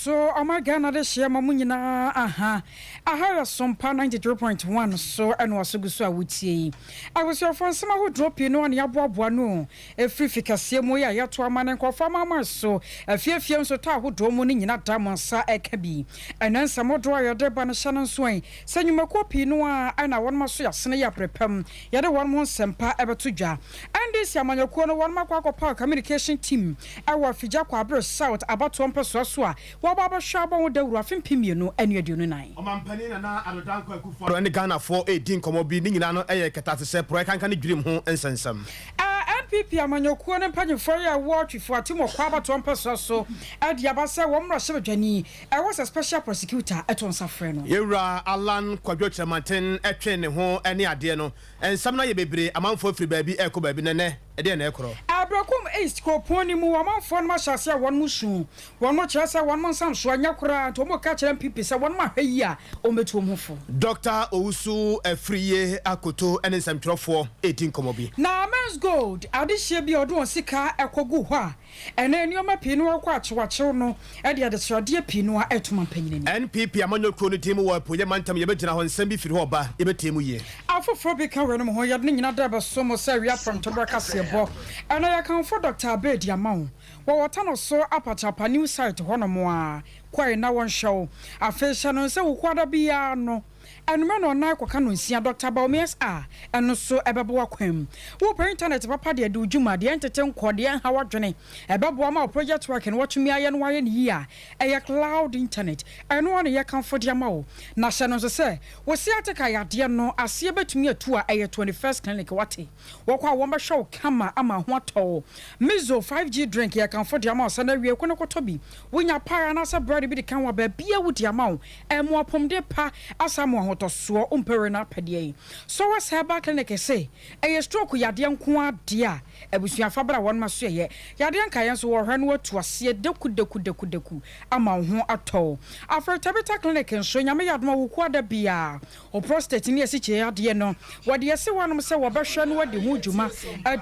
To ɔma Ghana de hyeɛ ma mo nyinaa aha. Aha yɛ Sompa 93.1 so ɛna waso gu so a wotie yi. Abusuafoɔ, nsɛm ahodoɔ pii no a na yɛaboaboa no ɛfiri fi kɛseɛ mu yi a yɛto ama ne nkurɔfoɔ amanaman so afiefie nso tɔ ahodoɔ mu no nyina da mo nsa ɛka bi. Ɛnɛ nsɛm hodoɔ a yɛde ba no, hyɛ no nso ɛ sɛ nnwumakuo pii no a ɛna wɔnom aso yɛasene yɛ aperepam yɛde wɔnom ho nsɛmpa ɛbɛto dwa. NDC amanyɔkuo no, wɔnom akɔ akɔpa communication team ɛwɔ Afigya Kwabre South abatoɔ mpɛsoa so a wɔba abɛhwɛ abɔ ho dawuro afe 2024. Ɔmampanin Nana Addo Dankwa Akufo-Addo ne Ghanafoɔ redi nkɔmmɔ bi. Ne nyinaa no yɛ kɛtɛasehyɛ, porɔeɛ kanka ne dwirim ho nsɛnsɛm. NPP amanyɔkuo no mpanyinfoɔ yi a ɛwɔ Twifo Atimɔkɔ abatoɔ mpɛsoa so de aba sɛ wɔn mmarahyɛbadwani ɛwɔ sɛ special prosecutor ɛto nsa frɛ no. Yɛwura Alan Kwadwo Kyerematen twe ne ho ne adeɛ no. Nsɛm no ayɛ bebree, amanfoɔ firi baabi rekɔ baabi, na ɛnnɛ, ɛdeɛn na ɛrekorɔ? Abrɛkum East kuropɔn no mu ɔmanfoɔ no ahyɛ aseɛ a wɔn su. Wɔn kyerɛ sɛ wɔn nsamsoɔ nyɛ koraa, nti wɔn reka kyerɛ NPP sɛ wɔn ahwɛ yie a wɔn bɛtu wɔn ho fo. Dr. Owusu Afriyie Akoto ne nsɛmtwerɛfoɔ redi nkɔmmɔ bi. Na Menzgold adehyeɛ bi a ɔde wɔn sika ɛkɔgu hɔ a ɛnɛ nneɛma pii no wɔkɔ akyewakyew no de adesradeɛ pii no a ɛto mampanyini ni. NPP amanyɔkuo no din mu wɔ Apueeɛ Mantam, yɛbɛgyina hɔ, nsɛm bi firi hɔ ba, yɛbɛtie mu yie. Afoforɔ bi ka wɔ mu ho, yɛde ne nyinaa da bɛso mo sɛ awia prɔmtoberɛ kaseɛbɔ. Ɛnɛ yɛkamfo Dr. Abedi ama wo. Wɔwɔ Tano so Apatrapa new site hɔnom a kɔe na wɔnhwɛ wo. Afei hyɛ no sɛ wokuada biara no ɛnumɛ na ɔnan kɔka no 6, Dr. Bawumias a ɛno nso ɛbɛbɔ wakwan mu. Wopɛ internet papa deɛ de wo dwuma deɛ ntete nkɔ deɛ nha wadwene, ɛbɛboa ma wo project work no watumi ayɛ no wayɛ no yie a, ɛyɛ cloud internet. Ɛno a na yɛkamfo de ama wo. Na hyɛ no nso sɛ wo sciatica yadeɛ no aseɛ bɛtumi atu a, ɛyɛ 21st Clinic. Wate, wɔkɔ a wɔbɛhwɛ wo kama ama ho atɔ wo. Mizo 5G drink, yɛkamfo de ama wo sɛ no awie kɔ ne kɔtɔ bi. Wonya pie anaasɛ bread bi de ka ho a, baabia wodi ama wo ɛmo apɔmuden pa asa mo ahotɔsoɔ. Wompɛre no apɛdeɛ yi, Sowes Herbal Clinic se ɛyɛ stroke yadeɛ nko adeɛ a abusuafa bra wɔn ma so yɛ yadeɛ nkaeɛ nso wɔhwɛ no atu aseɛ deku deku deku deku ama wo ho atɔ wo. Afei Tabita Clinic nso, Nyame yɛ adom a, woku ada biaa o prostate ne asikyire adeɛ no, wɔde ɛsi hɔnom sɛ wɔbɛhwɛ no adi ho dwuma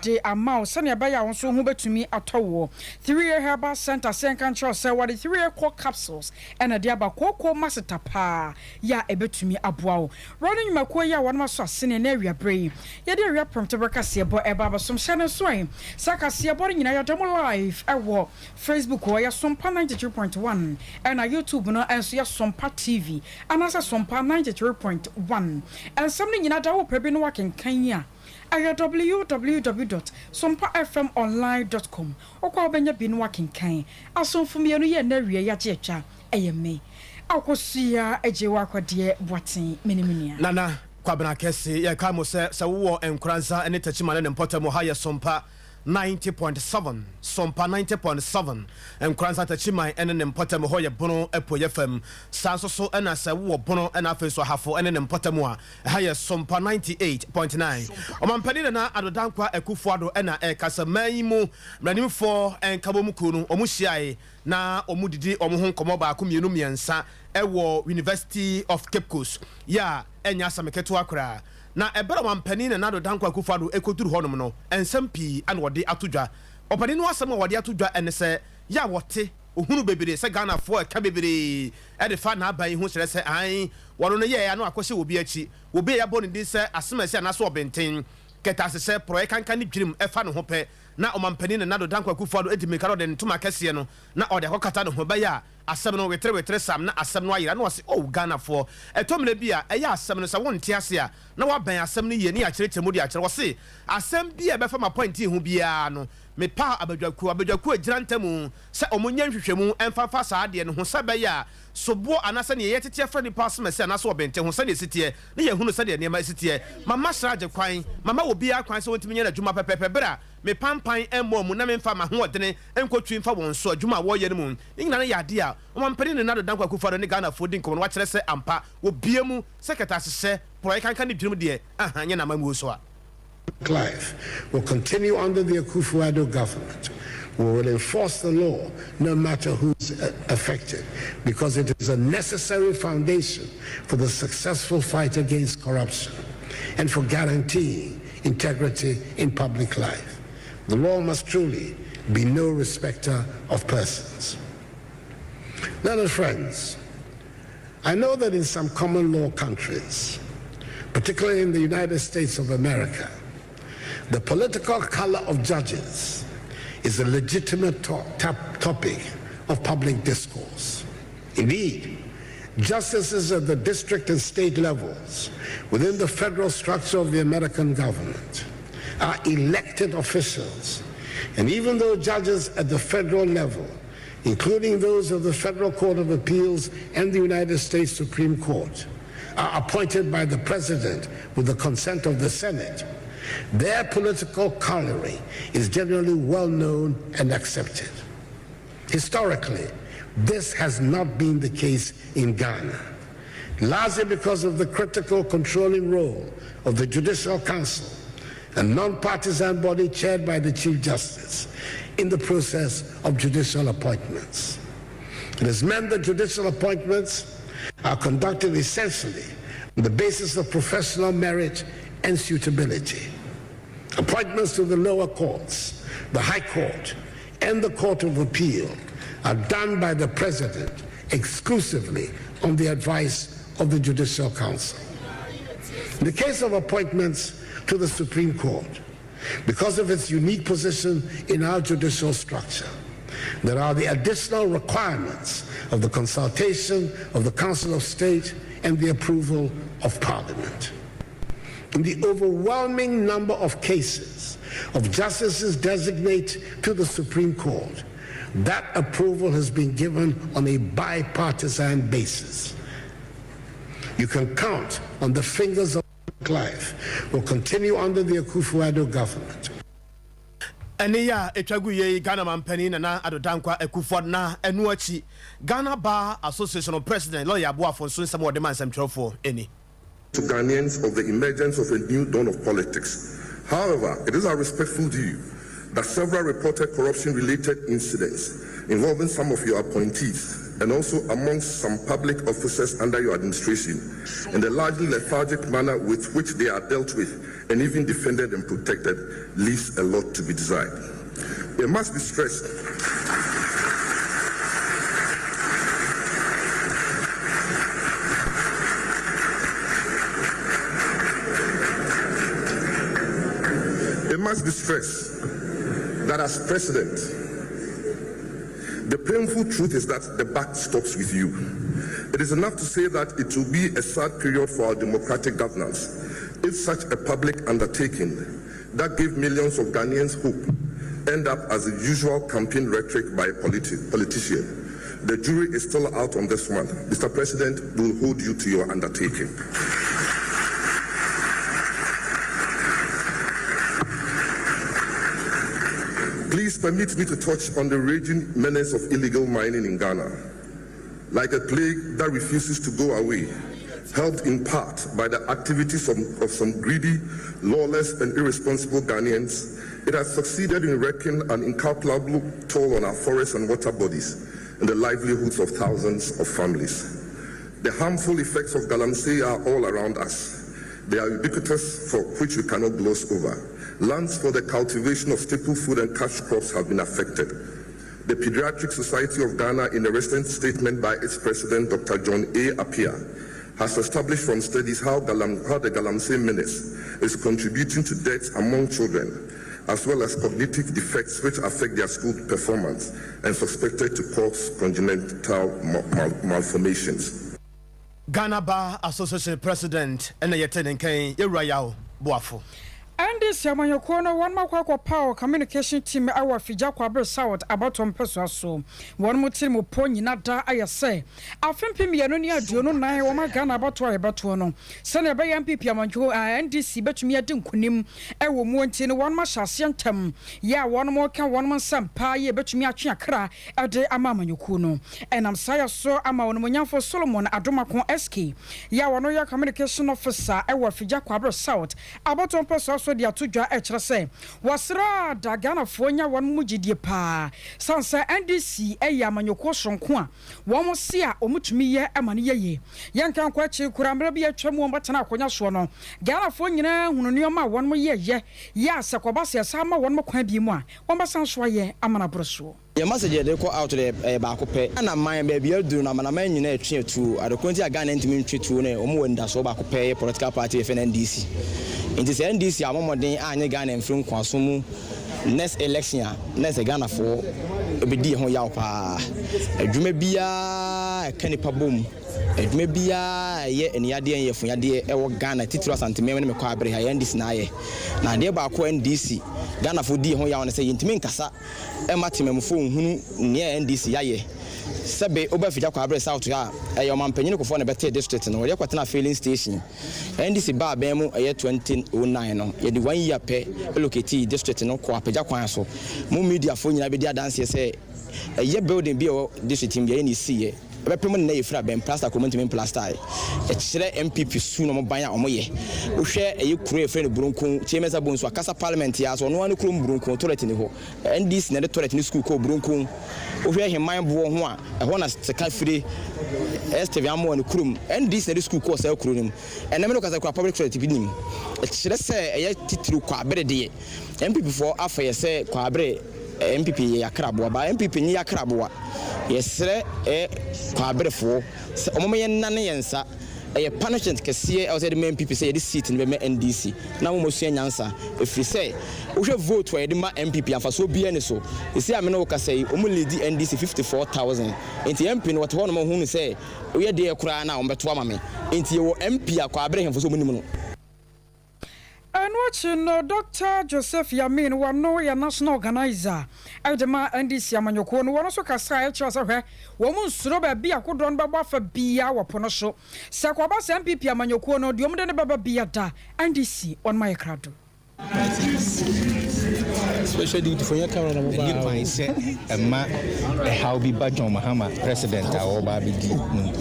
de ama wo sɛnea ɛbɛyɛ a wo nso ho bɛtumi atɔ woɔ. 3A Herbal Center sɛ nka nkyerɛw sɛ wɔde 3A Core capsules ɛna de aba, kooko maseta paa yɛ a ɛbɛtumi aboa wo. Wɔn nnwumakuo yi a wɔnom aso asene na awiaberɛ yi yɛde awia prɔmtoberɛ kaseɛbɔ ɛba abɛsom. Hyɛ no nso ɛ saa kaseɛbɔ no nyinaa yɛda mo live ɛwɔ Facebook hɔ, yɛ Sompa 93.1, ɛna YouTube no nso yɛ Sompa TV anaasɛ Sompa 93.1. Ɛnsɛm no nyinaa da, wopɛ bi no wakenkan yi a, ɛyɛ www.sompafmonline.com. Wokɔ a wobɛnya bi no wakenkan. Asomfo mmienu yɛ na awie yɛagye atwa. Ɛyɛ me Akosua Agye wɔ Akɔdeɛ Boaten, me ne me nua. Nana Kwabena Kɛse. Yɛka mo sɛ sɛ wowɔ Nkoranza ne Takyima ne ne mpɔtam, ha yɛ Sompa 90.7, Sompa 90.7, Nkoranza, Takyiman ne ne mpɔtam hɔ yɛ Bono Apueeɛ fam. Saa nso so ɛna sɛ wowɔ Bono ɛna afei nso Ahafo ne ne mpɔtam a, ɛha yɛ Sompa 98.9. Ɔmampanin Nana Addo Dankwa Akufo Addo ɛna ɛkasa man yi mu mmaranimfoɔ nkabom kuo no, wɔn hyiae na wɔn didi wɔn ho nkɔmmɔ baako mmienu mmiɛnsa ɛwɔ University of Cape Coast yɛ a ɛnyɛ asɛm ketewa koraa. Na ɛberɛ a ɔmampanin Nana Addo Dankwa Akufo Addo ɛkɔduru hɔnom no, nsɛm pii ana wɔde ato dwa. Ɔpanin no asɛm a wɔde ato dwa ɛne sɛ yɛ a wɔte ohunu bebree sɛ Ghanafoɔ ɛka bebree ɛde fa n'aban yi ho, kyerɛ sɛ an wɔno no yɛɛ ano akɔhyɛ obi akyi, obi a yɛabɔ ne din sɛ asɛm anaasɛ ɔbɛnten kɛtɛasehyɛ, porɔeɛ kankan ne dwirim ɛfa ne ho pɛ. Na ɔmampanin Nana Addo Dankwa Akufo Addo edi mmirika na ɔde ne ntoma kɛseɛ no na ɔde akɔkata ne ho, bɛyɛ a asɛm no wetere wetere sam na asɛm no ayera. Na ɔse, "Oh, Ghanafoɔ, ɛtɔ mmerɛ bi a ɛyɛ asɛm no sɛ wonte ase a, na wabɛn asɛm no yie ne yɛakyerɛkyerɛ mu de akyerɛ." Wɔse asɛm bi a ɛbɛfa m'appointee ho biara no, mepaa abadwakuo abadwakuo agyina ntamu sɛ ɔmo nyɛ nhwehwɛmu ɛmfa mfa saa adeɛ no ho, sɛ ɛbɛyɛ a soboɔ anaasɛ neɛ yɛtete afra nipa asɛm anaasɛ ɔbɛnte ho sɛdeɛ ɛsi teɛ ne yɛhunu sɛdeɛ nneɛma ɛsi teɛ. Mama sragye kwan, mama obiara kwan sɛ wɔntumi nyɛ n'adwuma pɛpɛɛpɛ berɛ a mepampan mmɔɔ mu na memfa m'ahoɔdene nkɔtwi mfa wɔn so adwuma a wɔreyɛ no mu. Ne nyinaa no yɛ adeɛ a ɔmampanin Nana Addo Dankwa Akufo-Addo ne Ghanafoɔ di nkɔmmɔ no, wakyerɛ sɛ ampa wɔbie mu sɛ kɛtɛasehyɛ, porɔeɛ kankan ne dwirim deɛ aha nyɛ n'amammuo so a. Life will continue under the Akufo-Addo government. We will enforce the law no matter who's affected because it is a necessary foundation for the successful fight against corruption and for guaranteeing integrity in public life. The law must truly be no respecter of persons. Learned friends, I know that in some common law countries, particularly in the United States of America, the political color of judges is a legitimate to- top- topic of public discourse. Indeed, justices at the district and state levels within the federal structure of the American government are elected officials. And even though judges at the federal level, including those of the Federal Court of Appeals and the United States Supreme Court, are appointed by the president with the consent of the Senate, their political coloring is generally well known and accepted. Historically, this has not been the case in Ghana, largely because of the critical controlling role of the Judicial Council, a non-partisan body chaired by the Chief Justice, in the process of judicial appointments. It has meant that judicial appointments are conducted essentially on the basis of professional merit and suitability. Appointments to the lower courts, the High Court, and the Court of Appeal are done by the President exclusively on the advice of the Judicial Council. In the case of appointments to the Supreme Court, because of its unique position in our judicial structure, there are the additional requirements of the consultation of the Council of State and the approval of Parliament. In the overwhelming number of cases of justices designate to the Supreme Court, that approval has been given on a bipartisan basis. You can count on the fingers of life will continue under the Akufo-Addo government. Ɛne yɛ a ɛtwa gu yei Ghana mampanin Nana Addo Dankwa Akufo na ɛno akyi Ghana Bar Association President Lawyer Aboafo nso nsɛm a wɔde ma nsɛmtwerɛfoɔ ani. To Ghanaians of the emergence of a new dawn of politics. However, it is our respectful view that several reported corruption-related incidents involving some of your appointees and also amongst some public officers under your administration, and the largely lethargic manner with which they are dealt with and even defended and protected, leaves a lot to be desired. It must be stressed It must be stressed that as president, the painful truth is that the buck stops with you. It is enough to say that it will be a sad period for our democratic governance if such a public undertaking that gave millions of Ghanaians hope end up as the usual campaign rhetoric by a politician. The jury is still out on this one. Mr. President, we will hold you to your undertaking. Please permit me to touch on the raging menace of illegal mining in Ghana. Like a plague that refuses to go away, helped in part by the activities of some greedy, lawless, and irresponsible Ghanaians, it has succeeded in wreaking an incalculable toll on our forests and water bodies and the livelihoods of thousands of families. The harmful effects of galamsey are all around us. They are ubiquitous, for which we cannot gloss over. Lands for the cultivation of staple food and cash crops have been affected. The Pediatric Society of Ghana, in a recent statement by its president, Dr. John A. Appiah, has established from studies how the galamsey menace is contributing to deaths among children, as well as cognitive defects which affect their school performance and suspected to cause congenital malformations. Ghana Bar Association President ɛna yɛte ne nkan yɛwura Yaw Boafo. NDC amanyɔkuo no wɔn akɔ akɔpaw communication team ɛwɔ Afigya Kwabre South abɔtɔ mpɛsoa so. Wɔn mo tiri mu po nyina da ayɛ sɛ afe 2024 wɔn Ghana abɔtɔ a yɛbɛtoɔ no sɛnea ɛbɛyɛ NPP amanyɔkuo a NDC bɛtumi adi nkunim ɛwɔ mu nti no, wɔn ahyɛ aseɛ ntɛm yɛ a wɔn mo ka wɔn nsɛm paa yɛ bɛtumi atwe akra ɛde ama amanyɔkuo no. Ɛnam saa yɛ so ama wɔn monyamfo Solomon Adomako SK yɛ a wɔn yɛ communication officer ɛwɔ Afigya Kwabre South abɔtɔ mpɛsoa so de ato dwa ɛkyerɛ sɛ wɔsrɛ da Ghanafoɔ nya wɔn mu gyidie paa san sɛ NDC ɛyɛ amanyɔkuo soronko a wɔn se a wɔn yɛ ɛma no yɛyie. Yɛnka nkɔ akyiri kura mmerɛ bi atwa mu wɔn bɛtena akonnwa soɔ no, Ghanafoɔ nyinaa hunu nneɛma a wɔn yɛyɛ yɛ a sɛ kɔba sɛ ɛsa ama wɔn kwan bi mu a wɔn bɛsan so ayɛ ama no aboro soɔ. Yɛn message yɛde kɔ out deɛ, ɛyɛ baako pɛ. Ghana man, baabi aduru no, amanaman nyinaa ɛtwe atuo. Adeko nti a Ghana ntumi ntwe tuo no, wɔn wɔ nidasoɔ baako pɛ, yɛ political party yɛfɛ no NDC. Nti sɛ NDC a wɔmmɔden anyɛ Ghana mfiri nkoaso mu next election a, na sɛ Ghanafoɔ ɛbɛdi yɛn ho yaw paa. Adwuma biara ɛka nipa bom, adwuma biara ɛyɛ aniyadeɛ ne yɛfunyadeɛ ɛwɔ Ghana, titiri Asanteman ne mekɔ abere ha, yɛ NDC na ayɛ. Na adeɛ baako a NDC Ghanafoɔ di yɛn ho yaw no sɛ yɛntumi nkasa ɛma temamufoɔ nhunu nea NDC yɛayɛ. Sɛbe woba Afigya Kwabre South a, ɛyɛ ɔmampanyini Kofoɔ na ɛbɛtee district no, wɔde kɔtena filling station. NDC baa bɛn mu, ɛyɛ 2009 no, yɛde one year pɛ relocate district no kɔ apagya kwan so. Mo mediafoɔ nyinaa bɛdi adanseɛ sɛ ɛyɛ building bi a ɛwɔ district mu deɛ, ɛyɛ ne ɛsiiɛ ɛbɛpem no na yɛfiri abɛn plaster kurom ntumi mplaster. Ɛkyerɛ NPP su na ɔmo ban a ɔmo yɛ. Wohwɛ ɛyɛ kuro yɛfrɛ no Burunkun, Kyemesa Bonsu akasa parliament yɛ so, ɔno ara ne kurom Burunkun, toilet ni hɔ. NDC na ɛde toilet ne school kɔɔ Burunkun. Wohwɛ Heman boɔ ho a, ɛhɔ na sika fire Stephen Amoa ne kurom, NDC na ɛde school kɔɔ saa kuro no mu. Ɛnam no kasa kura public toilet bi nim. Ɛkyerɛ sɛ ɛyɛ titiri Kwabere deɛ, NPP foɔ afa yɛ sɛ Kwabere NPP yɛ yakraboa ba, NPP nye yakraboa. Yɛsrɛ ɛ Kwaberefoɔ sɛ ɔmo yɛ nane yɛn nsa. Ɛyɛ punishment kɛseɛ ɛwɔ sɛ yɛde ma NPP sɛ yɛde seat no bɛma NDC na wɔn asua nyansa, ɛfiri sɛ wohwɛ vote a yɛde ma NPP, amfasoɔ biara ni so. Ɛsi a me ne wo kasa yi, wɔn lead NDC 54,000. Nti MP no wɔte hɔ nom, ɔhunu sɛ woyɛ deɛ koraa na wɔn bɛto ama me. Nti yɛwɔ MP a Kwabere hemfo sɛ wɔn nim no. Ɛno akyi no, Dr Joseph Yamin, wɔno yɛ national organizer ɛde ma NDC amanyɔkuo no, wɔno nso kasa a ɛkyerɛ sɛ hwɛ, wɔn mu nsuro baabi akodoɔ no bɛbɔ afa biara wɔ po no so. Sɛ kɔba sɛ NPP amanyɔkuo no deɛ, wɔn de ne bɛba bia da, NDC wɔn ma yɛ krado. Special duty for your camera na mo Ɛni kwan sɛ ɛma ɛhaw bi ba John Mahama, president a ɔreba abɛdi no.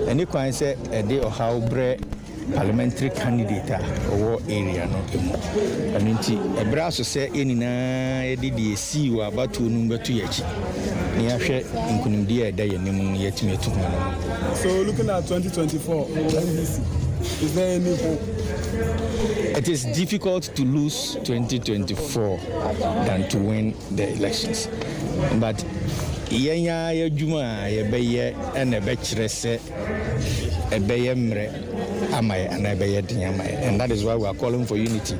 Ɛni kwan sɛ ɛde ɔhaw brɛ parliamentary candidate a ɔwɔ area no mu. Ɛno nti ɛberɛ aso sɛ yɛn nyinaa yɛde deɛ esii wɔ abatoɔ no mu bɛto yɛn akyi na yɛahwɛ nkonimdie a ɛda yɛn anim no, yɛatumi atu ho no. So looking at 2024 NDC, is there any hope? It is difficult to lose 2024 than to win the elections. But yɛn a yɛadwuma a yɛbɛyɛ ɛna ɛbɛkyerɛ sɛ ɛbɛyɛ mmerɛ ama yɛ anaa ɛbɛyɛ den ama yɛ. And that is why we are calling for unity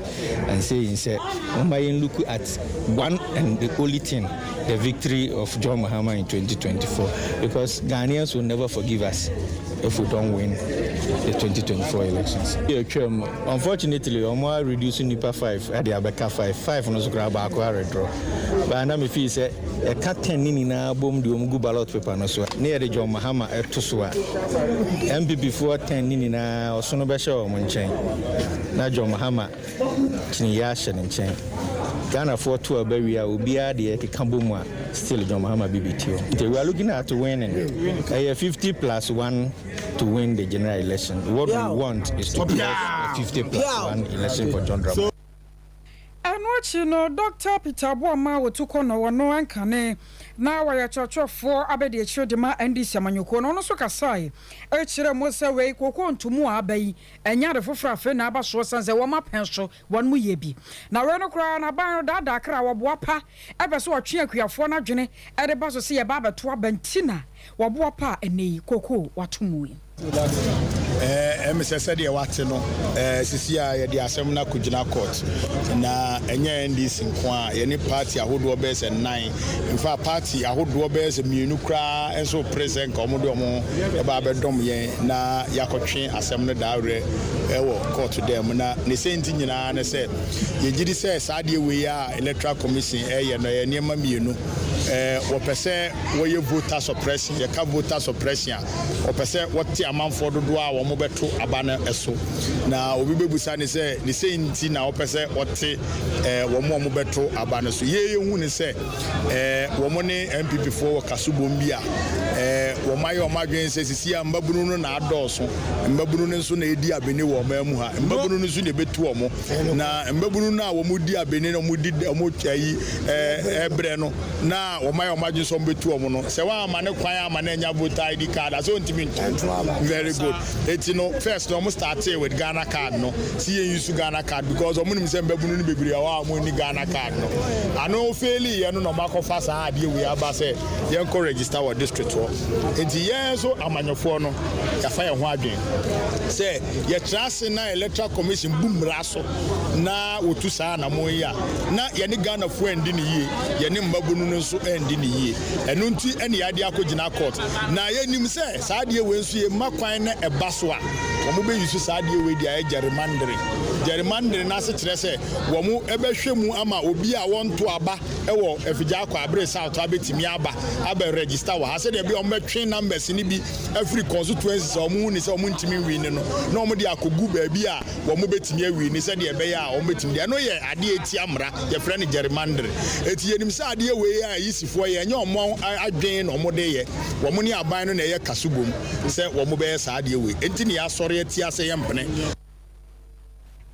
and saying sɛ momma yɛn look at one and the only thing, the victory of John Mahama in 2024, because Ghanaians will never forgive us if we don't win the 2024 elections. Yɛtwam, unfortunately, ɔmo a reduce nipa five ɛde abɛka five five no so koraa, baako aredraw baa na mefii sɛ ɛka 10 ne nyinaa bom de ɔmo gu ballot paper no so a, ne yɛde John Mahama ɛto so a, NPP foɔ 10 ne nyinaa ɔsono bɛhyɛ wɔn nkyɛn na John Mahama kyiniiɛ ahyɛ ne nkyɛn. Ghanafoɔ to aba wie a, obiara deɛ ɛkeka bɔ mu a, still John Mahama bi bɛti hɔ. Nti we are looking at winning, ɛyɛ 50 plus 1 to win the general election. What we want is to get a 50 plus 1 election for John Dramani. Ɛno akyi no, Dr Peter Aboama wɔtu kɔ no, wɔno ankane na wɔyɛ kyerɛkyerɛfoɔ abɛde akyire de ma NDC amanyɔkuo no, ɔno nso kasae ɛkyerɛ mu sɛ wei kooko ntomu a aba yi, ɛnyɛ ade foforɔ afei na aba soɔ, sane sɛ wɔn apɛn so wɔn mu yɛ bi na wei no koraa n'aban no daadaa kra wɔboa pa ɛpɛ sɛ wɔtwe akuafoɔ no adwene ɛde ba so sɛ yɛba abɛto aba nti na wɔboa pa a ɛnɛ yi kooko wato mu yi. Ɛmi sɛ sɛdeɛ wate no, sisi a yɛde asɛm no akɔgyina court na ɛnyɛ NDC nko a, yɛne party ahodoɔ bɛyɛ sɛ nnan, nfa party ahodoɔ bɛyɛ sɛ mmienu koraa nso pere sɛ nka ɔmo de ɔmo ɛba abɛdɔm yɛn na yɛakɔtwe asɛm no daawerɛ ɛwɔ court dɛm mu. Na ne sɛnti nyinaa ne sɛ yɛgye di sɛ saa adeɛ wei a Electoral Commission ɛyɛ no, ɛyɛ nneɛma mmienu. Wɔpɛ sɛ wɔyɛ voter suppression. Yɛka voter suppression a, wɔpɛ sɛ wɔte amanfoɔ dodoɔ a wɔn bɛto aba no so. Na obi bɛbusa ne sɛ ne sɛ nti na wɔpɛ sɛ wɔte wɔn a wɔbɛto aba no so. Yie, yɛhu ne sɛ wɔn ne NPP foɔ wɔ kasobom bi a Wɔayɛ wɔn adwene sɛ sisi a mmabunu no na adɔɔso, mmabunu no nso na ɛredi abene wɔ ɔman mu ha, mmabunu no nso na ɛbɛtu wɔn. Na mmabunu no a wɔdi abene na wɔdi wɔn ayi ɛbrɛ no na wɔayɛ wɔn adwene sɛ wɔbɛtu wɔn no, sɛ wɔamma no kwan amma no anya voter ID card a, sɛ ɔntumi ntu. Very good. Eti no first no wɔn startee with Ghana card no, si yɛn use Ghana card because wɔn nim sɛ mmabunu no bebree wɔ hɔ a wɔn nni Ghana card no. Ano faili yɛ no na wɔn akɔfa saa adeɛ wei aba sɛ yɛn kɔ register wɔ district hɔ. Enti yɛn nso amanyɔfoɔ no yɛafa yɛn ho adwene sɛ yɛtra ase na electoral commission bu mmara so na wɔtu saa anamɔn yi a na yɛne Ghanafoɔ andi no yie, yɛne mmabunu no nso andi no yie. Ɛno nti na yɛade akɔgyina court. Na yɛnim sɛ saa adeɛ wei nso yɛmma kwan na ɛba so a, wɔbɛ use saa adeɛ wei de ayɛ gerrymandering. Gerrymandering no ase kyerɛ sɛ wɔbɛhwɛ mu ama obi a wɔnto aba wɔ Afigya Kwaabere South abɛtumi aba abɛ register wɔ ha sɛdeɛ ɛbɛyɛ wɔbɛtwe numbers no bi afiri constituencies a wɔhu ne sɛ wɔntumi nwini no na wɔde akɔgu baabi a wɔbɛtumi awini sɛdeɛ ɛbɛyɛ a wɔbɛtumi de ɛno yɛ adeɛ a ɛtia mmara, yɛfrɛ no gerrymandering. Enti yɛnim sɛ adeɛ wei a ayisifoɔ yɛ, ɛnyɛ wɔn adwene na wɔde yɛ, wɔn ne aban no na ɛyɛ kasobom sɛ wɔbɛyɛ saa adeɛ wei. Enti na yɛasɔre atia sɛ yɛmpene.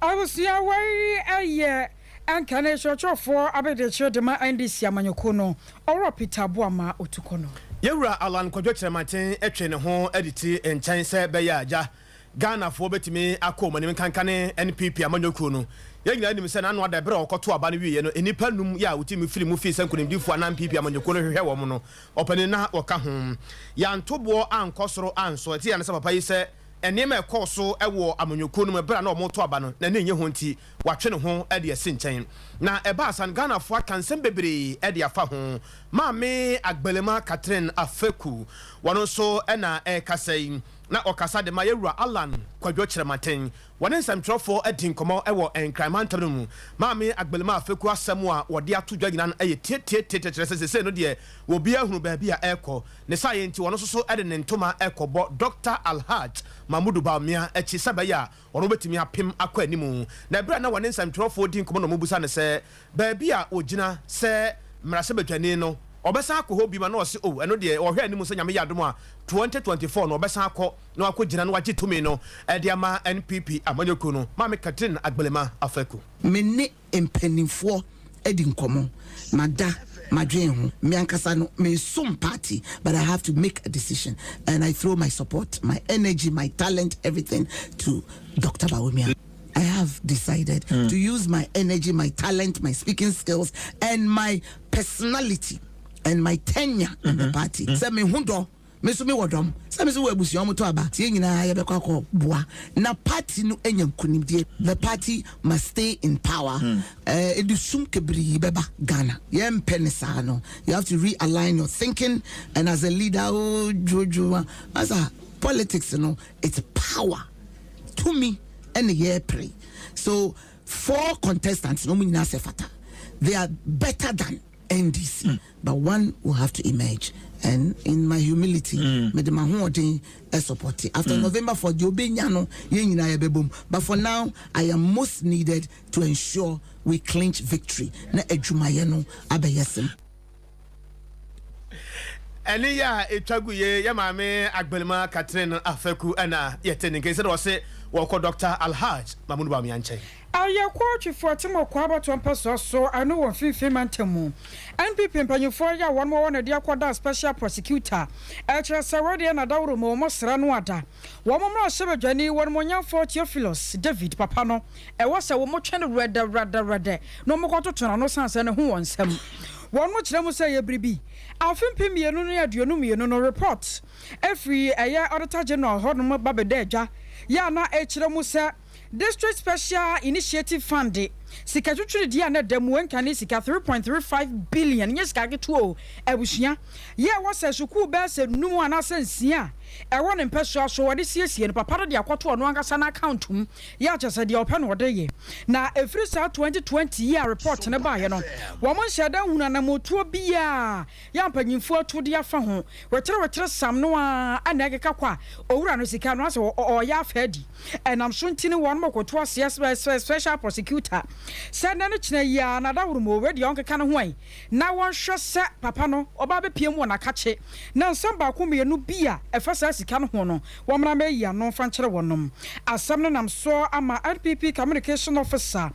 Abusua wei yɛ nkane kyerɛkyerɛfoɔ abɛdiakyire de ma NDC amanyɔkuo no, Ɔwura Peter Boamah Otukono. Yɛwura Allan Kwadwo Kyerematen twe ne ho de ti nkyɛn sɛ bɛyɛ a gya Ghanafoɔ bɛtumi akɔ wɔn anim nkanka ne NPP amanyɔkuo no. Yɛn nyinaa nim sɛ n'ano ada berɛ a wɔkɔtoo aba no wieɛ no, nnipa num yɛ a wɔtumi firi mu fii sɛ nkonimdifoɔ anaa NPP amanyɔkuo no hwehwɛ wɔn no, ɔpanin na wɔka ho. Yɛanto boɔ ankɔ soro ansɔ. Ɛte yɛn sɛ papa yi sɛ nneɛma a ɛkɔɔ so wɔ amanyɔkuo no mu berɛ a na wɔreto aba no, n'ani nnye ho nti watwe ne ho de asi nkyɛn. Na ɛbaa saa no, Ghanafoɔ aka nsɛm bebree de afa ho. Maame Agbelema Catherine Afeku, wɔno nso na ɛrekasa yi. Na ɔkasa de ma Yɛwura Allan Kwadwo Kyerematen. Wɔne nsɛmtwerɛfoɔ adi nkɔmmɔ wɔ Nkran mantam no mu. Maame Agbelima Afeku asɛm a wɔde ato dwa nyinaa no yɛ tiatiatiatia kyerɛ sɛ seesei no deɛ obiara hunu baabi a ɛrekɔ. Ne saayɛ nti ɔno nso so de ne ntoma rekɔbɔ Dɔkta Alhaj Mahmudu Bawumia akyi sɛ ɛbɛyɛ a ɔno bɛtumi apem akɔ anim. Na ɛberɛ a na wɔne nsɛmtwerɛfoɔ di nkɔmmɔ na wɔbisa no sɛ Baabi a ogyina sɛ mmarahyɛbadwani no, ɔbɛsan akɔ hɔ bio anaa ɔse oh ɛno deɛ ɔhwɛ anim sɛ Nyame yɛ adom a 2024 no ɔbɛsan akɔ na wakɔgyina na wagye tumi no de ama NPP amanyɔkuo no. Maame Catherine Agbelema Afeku. Me ne mpanimfoɔ adi nkɔmmɔ, mada, madwen ho. Me ankasa no, mensom party but I have to make a decision and I throw my support, my energy, my talent, everything to Doctor Bawumia. I have decided mm. to use my energy, my talent, my speaking skills, and my personality and my tenure mm -hmm. in the mm-hmm. party. Mm. Sɛ me ho dɔ me nso mewɔ dɔm sɛ me nso wɔ abusua wɔn to aba tie nyinaa yɛbɛkɔ akɔ boa na party no anya nkunimdie the party must stay in power mm. Eh, ɛde sum kebirii bɛba Ghana yɛmpɛ ne saa no you have to realign your thinking and as a leader oh dwodwo asa politics no it's power tumi ɛna yɛpere so four contestants no wɔn nyinaa sɛ fata they are better than NDC mm. but one will have to emerge and in my humility mm. mede m'ahoɔden support after mm. November 4 deɛ obɛnya no yɛn nyinaa yɛbɛbom but for now I am most needed to ensure we clinch victory na adwumayɛ no abɛyɛ sem. Ɛne yɛ a ɛtwa gu ye yɛ maame Agbelima Catherine Afeku ɛna yɛte ne nka sɛdeɛ ɔse wɔkɔ Dr. Alhaj Mahmoud Bawumia nkyɛn. Ayɛ Kɔɔtwefoɔ Atemmuo Abatoɔ mpɛsoa so ano wɔ Mfinfini Mantam mu. NPP mpanyinfoɔ yi a wɔn wɔ na de akɔda Special Prosecutor ɛkyerɛ sɛ wei deɛ na dawuro mu wɔn sra no ada. Wɔn mmarahyɛbadwani wɔnumonyamfoɔ Theophilus David papa no ɛwɔ sɛ wɔtwɛn no wrɛdɛwrɛdɛwrɛdɛ na wɔkɔtoto n'ano sane sɛ ne ho wɔ nsɛm. Wɔkyerɛ mu sɛ ɛyɛ biribi. Afe 2022 no report firi ɛyɛ Auditor General hɔnom ba bɛdaa dwa yɛ a na ɛkyerɛ mu sɛ District Special Initiative Fund de sika twitwiridie a na ɛda mu ɛnka ne sika 3.35 billion, nyɛ sika ketewa o, abusua, yɛ ɛwɔ sɛ sukuu bɛyɛ sɛ num anaasɛ nsia a ɛwɔ ne mpɛsoa so wɔde siesie no papa no de akɔto ɔno ankasa n'account mu yɛ a kyerɛ sɛ deɛ ɔpɛ na ɔde yɛ. Na ɛfiri saa 2020 yi a report no baeɛ no, wɔn nhyɛɛ da nhunu anammɔntuo biara yɛ a mpanyinfoɔ atu de afa ho. Weterwetere sam no ara na ɛkeka kɔ a owura no sika no asɛ ɔreyɛ afa adi. Ɛnam so nti no wɔn kɔto aseɛ special prosecutor. sɛ nnɛ ne kyena yi ara na daworo wei deɛ ɔnkeka ne ho ɛ na wɔnhwɛ sɛ papa no ɔba abɛpue mu wɔ n'akakye na nsɛm baako mmienu bi a ɛfa saa sika no ho no wɔmmra mmɛyi ano mfa nkyerɛ wɔnom. Asɛm no nam so ama NPP Communication Officer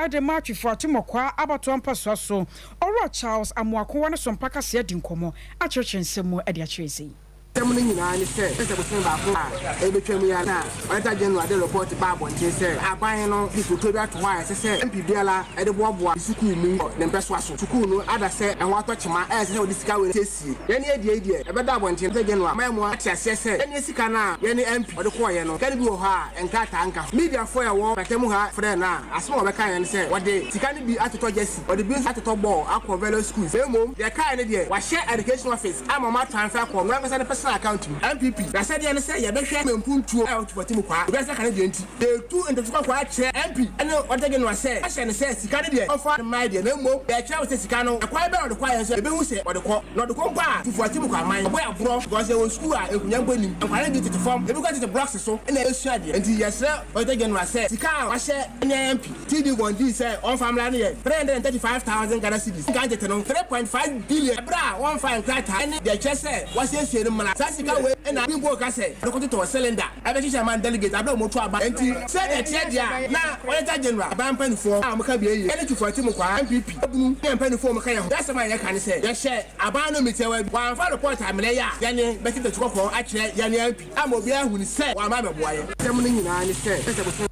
de ma Twifo Atumɔkwaa abatoɔ mpɛsoa so, Owura Charles Amoako wɔ ne Sompa Kaseɛ adi nkɔmmɔ akyerɛkyerɛ nsɛm mu de akyerɛ sei. Asɛm no nyinaa ne sɛ, sɛ bosome baako a ɛrebɛtwam yi ara na Auditor General de report baa abɔnten sɛ aban no de foto bi ato hɔ a ɛsɛ sɛ MP biara de boaboa ne sukuu mu wɔ ne mpɛsoa so. Sukuu no ada sɛ ɛho atɔ kyema a ɛsɛ sɛ wɔde sika wei siesie. Yɛn adie yi deɛ, ɛbɛda abɔnten. Auditor General ama yɛn ate aseɛ sɛ yɛn sika no a yɛne MP ɔde kɔeɛ no, sika no bi wɔ hɔ a nkrataa nka ho. Mediafoɔ a ɛwɔ mpɛtɛ mu ha frɛɛ no a, asɛm a ɔbɛkaeɛ ne sɛ wɔde sika no bi atotɔ jersey, wɔde bi nso atotɔ bɔɔl akɔ various schools. Na mmom deɛ ɛkaeɛ no deɛ, wɔahyɛ Education Office ama wɔatransfer akɔ ɔno ankasa ne personal account mu. NPP, N'asɛdeɛ ne sɛ yɛbɛhwɛ mpuntuo a ɛwɔ Tufɔti mu kwaa. Obiara nsa ka ne deɛ nti, yɛretu ntoto kɔkɔɔ akyerɛ MP ne Auditor General sɛ wɔahyɛ no sɛ sika no deɛ ɔmfa mmaeɛ deɛ, na mmom yɛrekyerɛ wo sɛ sika no, ɛkwan bɛn na ɔde kɔeɛ nso yɛbɛhu sɛ ɔde kɔ. Na ɔde kɔ mpo a, Tufɔti mu kwaa man, ɔbɔ yɛ aborɔ because yɛwɔ sukuu a nkunya mpo nnim. Nkwadaa no bi tete fam, ebi koraa tete blocks so na ɛresua adeɛ. Nti yɛsrɛ Auditor General sɛ sika a wahyɛ ne MP, TD Gondii sɛ ɔmfa mmra no yɛ 335,000 Ghana cedis, nkan tete no 3.5 billion, berɛ a wɔmfaa nkrataa ne deɛ ɛkyerɛ sɛ wɔasiesie no mmra. Saa sika wei na bi mpo reka sɛ wɔde kɔtotɔɔ cylinder bɛhyehyɛ ama delegate aberɛ a wɔreto aba. Enti sɛdeɛ ɛteɛ deɛ a, na Auditor General, aban mpaninfoɔ a wɔka bi yie ne Tufoɔ Atimukwa, NPP, abunu ne mpaninfoɔ a wɔka yɛn ho. Yɛn asɛm a yɛka ne sɛ yɛhyɛ aban no mitiawa bi, wɔamfa report ammrɛ yɛ a, yɛne bɛte datu kɔkɔɔ akyerɛ yɛne MP ama obiara ahunu sɛ wɔamma ammɛboa yɛn. Asɛm no nyinaa ne sɛ, sɛ bosome.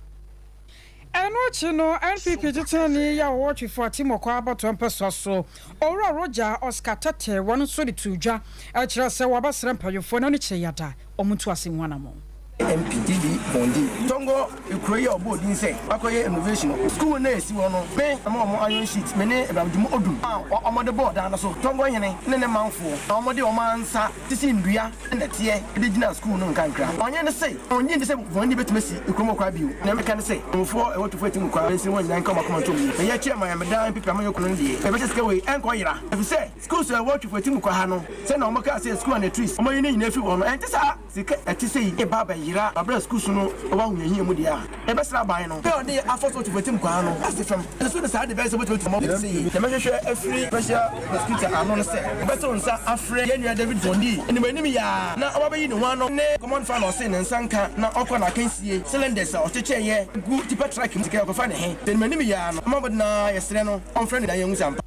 Ɛno akyi no, NPP titenani yi a ɔwɔ Twifo Atimokwa abatoɔ mpɛsoa so, Owura Roger Oscar Tetteh, wɔn nso de too dwa kyerɛɛ sɛ wɔabɛsrɛ mpanyimfoɔ na ne kyɛ yada wɔn ntu ase ho anammɔn. MP Didi Bondi Tongo kuro yi a ɔbɔɔ din sɛ wakɔyɛ innovation wɔ sukuu no a ɛsi hɔ no, me na ma wɔn iron sheet, me ne Abraham Dwuma Odum a wɔde bɔɔ dan no so, Tongo hene ne ne manfoɔ na wɔde wɔn ara nsa sisi nnua ne nnɛteɛ de gyinaa sukuu no nkankra. Ɔhene no se ɔnnye nni sɛ wɔn ani betumi asi kurom hɔ koraa bio. Nea meka ne sɛ, Nkurɔfoɔ a ɛwɔ Tufo Atimu Kwaa mansin hɔ nyinaa nka wɔn akoma ntom yie. Na yɛn chairman a meda NPP amanyɔkuo no no deɛ, yɛbɛhyɛ sika wei ɛnkɔ yera. Efisɛ schools a ɛwɔ Twifo Atimu Kwaa ha no, sɛnea wɔkaa sɛ school and trees wɔayi ne nyinaa afiri hɔ no, ɛnte saa. Sika a ɛte sei reba abɛyera bere a schools no wɔ ahohiahia mu deɛ a, yɛbɛsrɛ aban no sɛ ɔde afa so Twifo Atimu Kwaa no ase fam. Ɛsɛ so ne saa de bɛyɛ sɛ wobɛtumi atu mmɔden sɛ yei. Deɛ mɛhwehwɛ afiri Special Prosecutor ano ne sɛ ɔbɛto nsa afrɛ yɛn nua David Bondi anim anim yi ara na ɔba abɛyi ne ho ano ne Common Fund a ɔse ne nsa nka na ɔkɔ n'akansie cylinders a ɔkyekyɛeɛ gu tipper truck mu sika ɔkɔfa ne he. Anim anim yi ara no ɔmmɔ mmɔden ara yɛsrɛ no ɔmfrɛ no na yɛnhu sɛ ampa.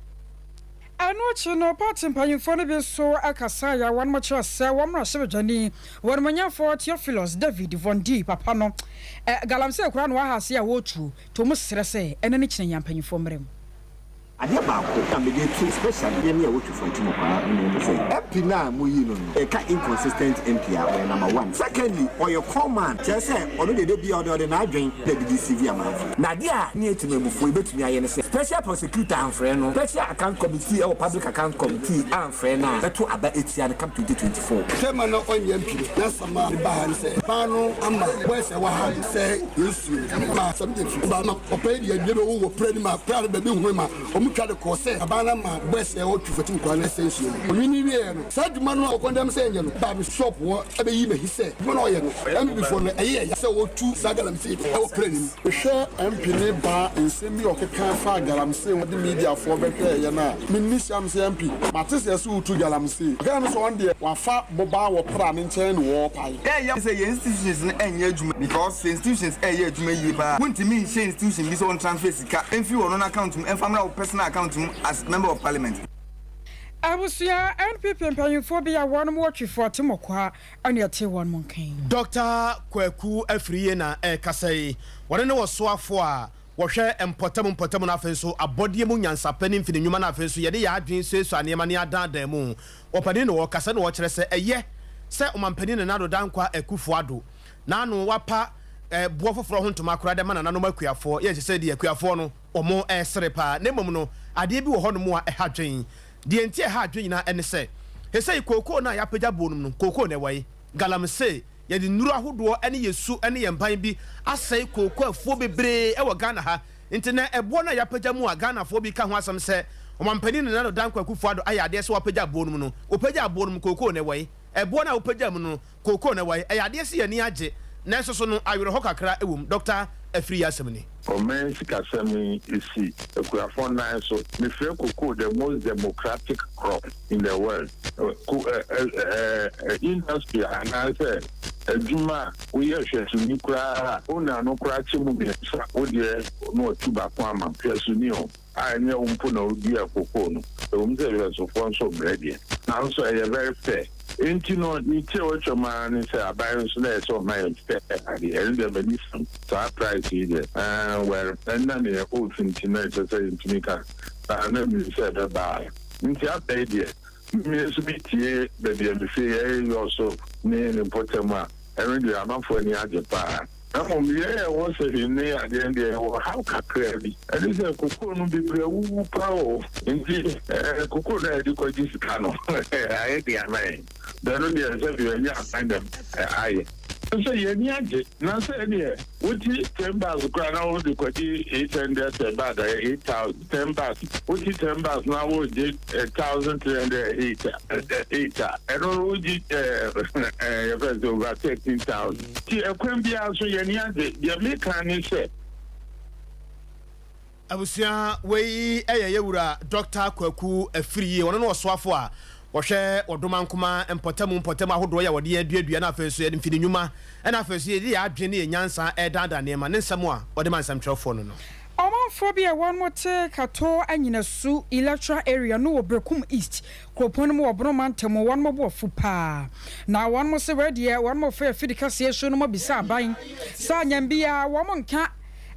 Ɛno akyi no, party mpanyimfoɔ no bi nso kasaeɛ a wɔnom kyerɛ sɛ wɔn mmarahyɛbadwani, Ɔnimonyamfoɔ Theophilus David Vondee papa no, galamsey koraa na waha ase a wɔretuo. To mo srɛ sɛ ɛnɛ ne kyena yi ampanyinfoɔ mmrɛ mu. Adeɛ baako a mede to especially yɛne a wɔtu Fanti mu kwaa no ne sɛ MP no a moyii no no yɛka inconsistent MP a ɔyɛ number one. Secondly ɔyɛ con man kyerɛ sɛ ɔno deɛ da biara ɔde ɔde n'adwen na ɛde deceive amanfoɔ. Na adeɛ a ne Temanmufoɔ yɛbɛtumi ayɛ ne sɛ special prosecutor amfrɛ no, special account committee ɛwɔ public account committee amfrɛ no a bɛto aba atia no come 2024. Sɛ ma na ɔnyɛ MP no n'asɛm a meba ha ne sɛ baa no ama boys a ɛwɔ ha sɛ yɛn nsuo ma asɛm de fi ba ma papa yi deɛ dua bi wɔ pra nim a pra no baabi home ma wɔn twa de kɔɔ sɛ aban no ama boys a ɛwɔ twifati nkwa no ɛsɛ nsuo no onwini wieɛ no saa adwuma no a wɔkɔndɛm sɛ ɛnyɛ no baa me shop hɔ ɛbɛyi m'ahi sɛ adwuma no ɔyɛ no MPP foɔ no ɛyɛ ɛya sɛ wɔtu saa galamsey no ɛwɔ pra nim. Mehwɛ MP ne baa nsɛm bi a ɔkeka faa galamsey ho de mediafoɔ bɛhwɛɛyɛ no a, menni siam sɛ MP mate sɛ ɛsɛ wotu galamsey. Ɔkaa no sɛ ɔno deɛ wafa bobaa wɔ pra no nkyɛn na ɔrepae. Ɛyɛ sɛ yɛn institutions no ɛnyɛ adwuma because sɛ institutions ɛyɛ adwuma yie paa wontumi nhyɛ institution bi sɛ ɔn transfer sika mfiri ɔno n'account mu ɛmfa mmra wo personal account mu as member of parliament. Abusua NPP mpanyinfoɔ bi a wɔnom wɔ Twifo Atemɔkwa na ɛte wɔnom nka yi. Dɔkta Kwaku Afriyie na ɛrekasa yi. Wɔne ne ɔsoafoɔ a wɔhwɛ mpɔtam mpɔtam na afei nso abɔdeɛ mu nyansapɛ ne mfini nnwuma na afei nso yɛde yɛn adwene suasua nneɛma ne adaadaa mu ɔpanin na ɔrekasa na ɔrekyerɛ sɛ ɛyɛ sɛ Ɔmanpanin Nana Addo Dankwa Akufo Addo n'ano wapa boɔ foforɔ ho ntoma koraa de ama nananom akuafoɔ. Yɛ ɛsɛ sɛ deɛ akuafoɔ no wɔn resere paa na mmom no adeɛ bi wɔ hɔnom a ɛha adwene. Deɛ nti a ɛha adwene nyinaa ne sɛ sesei kookoo no a yɛapagya boɔ no mu no kookoo no ɛwɔ he? Galamsey, yɛde nnuro ahodoɔ ne yɛn su ne yɛn ban bi asɛe kookoo afuo bebree wɔ Ghana ha. Nti nɛ ɛboɔ no a yɛapagya mu a Ghanafoɔ bi ka ho asɛm sɛ Ɔmanpanin Nana Addo Dankwa Akufo Addo ayɛ adeɛ sɛ wapagya aboɔ no mu no, wopagya aboɔ no mu kookoo no ɛwɔ he? Ɛboɔ no a wopagya mu no kookoo no ɛwɔ he? Ɛyɛ adeɛ sɛ yɛn ani agye nanso so no awerɛhɔ kakra wɔ mu. Dɔkta Afriyie asɛm ni. Ɔman sikasɛm yi si akuafoɔ nan so. Mefrɛ cocoa the most democratic crop in the world. Ko ɛ ɛ ɛ industry anaasɛ adwuma a woyɛ hwɛsoni koraa a, owner no koraa kyɛ mu mmiɛnsa, wo deɛ na watu baako ama wo. Hwɛsoni o. a ɛnyɛ wo mpo na woduaa kokoo no, ɛwom sɛ Wiasefoɔ nso mmerɛ deɛ, nanso ɛyɛ very fair. Enti no, ne ti a watwam ara ne sɛ aban nso na ɛyɛ sɛ ɔma yɛn fair adeɛ, ɛno deɛ m'ani sɔ saa price yi deɛ, ɛɛ well, ɛnna neɛ oats nti na ɛkyerɛ sɛ yɛntumi ka saa, na menim sɛ ɛbɛba ara. Nti aba yi deɛ, me nso metie baabi a mefiri, ɛyɛ Yɔso ne ne mpɔtam a, ɛno deɛ amanfoɔ ani agye paa. Na mmom yɛn a yɛwɔ sahwi ne adeɛ no deɛ, yɛwɔ haw kakraa bi. Ɛne sɛ kokoo no bebree awuwu paa o. Nti eh, kokoo no a yɛde kɔgye sika no, ayɛ den ama yɛn. Na ɛno deɛ sɛbi ɛnyɛ aban na ayɛ. Sɛ yɛn ani agye, na sɛ ɛneɛ woti ten bags koraa na wode kɔgye 800 bag a, ɛyɛ 8000, ten bags. Woti ten bags na wogye 1308 a, eight a, ɛno no wogye eh, eh, yɛfrɛ sɛ over 13,000. Nti ɛkwan biara so yɛn ani agye. Deɛ meka ne sɛ. Abusua, wei yɛ yɛ wura Dɔkta Kwaku Afriyie, ɔno ne ɔsoafo a ɔhwɛ Ɔdomankoma mpɔtamu mpɔtamu ahodoɔ yi a wɔde yɛn aduadua na afei nso yɛde mfidi nnwuma ɛna afei nso yɛde yɛn adwene ne yɛn nyansa ɛredaadaa nneɛma ne nsɛm a ɔde ma nsɛmtwerɛfoɔ no no. Ɔmanfoɔ bi a wɔn te Kato Anyinasu Electoral Area no wɔ Berekum East kuropɔn no mu wɔ Bono mantam mu, wɔn bo afu paa. Na wɔn se wei deɛ wɔn fa afidi kɛseɛ so no abisa aban sɛ anyɛ biara wɔn nka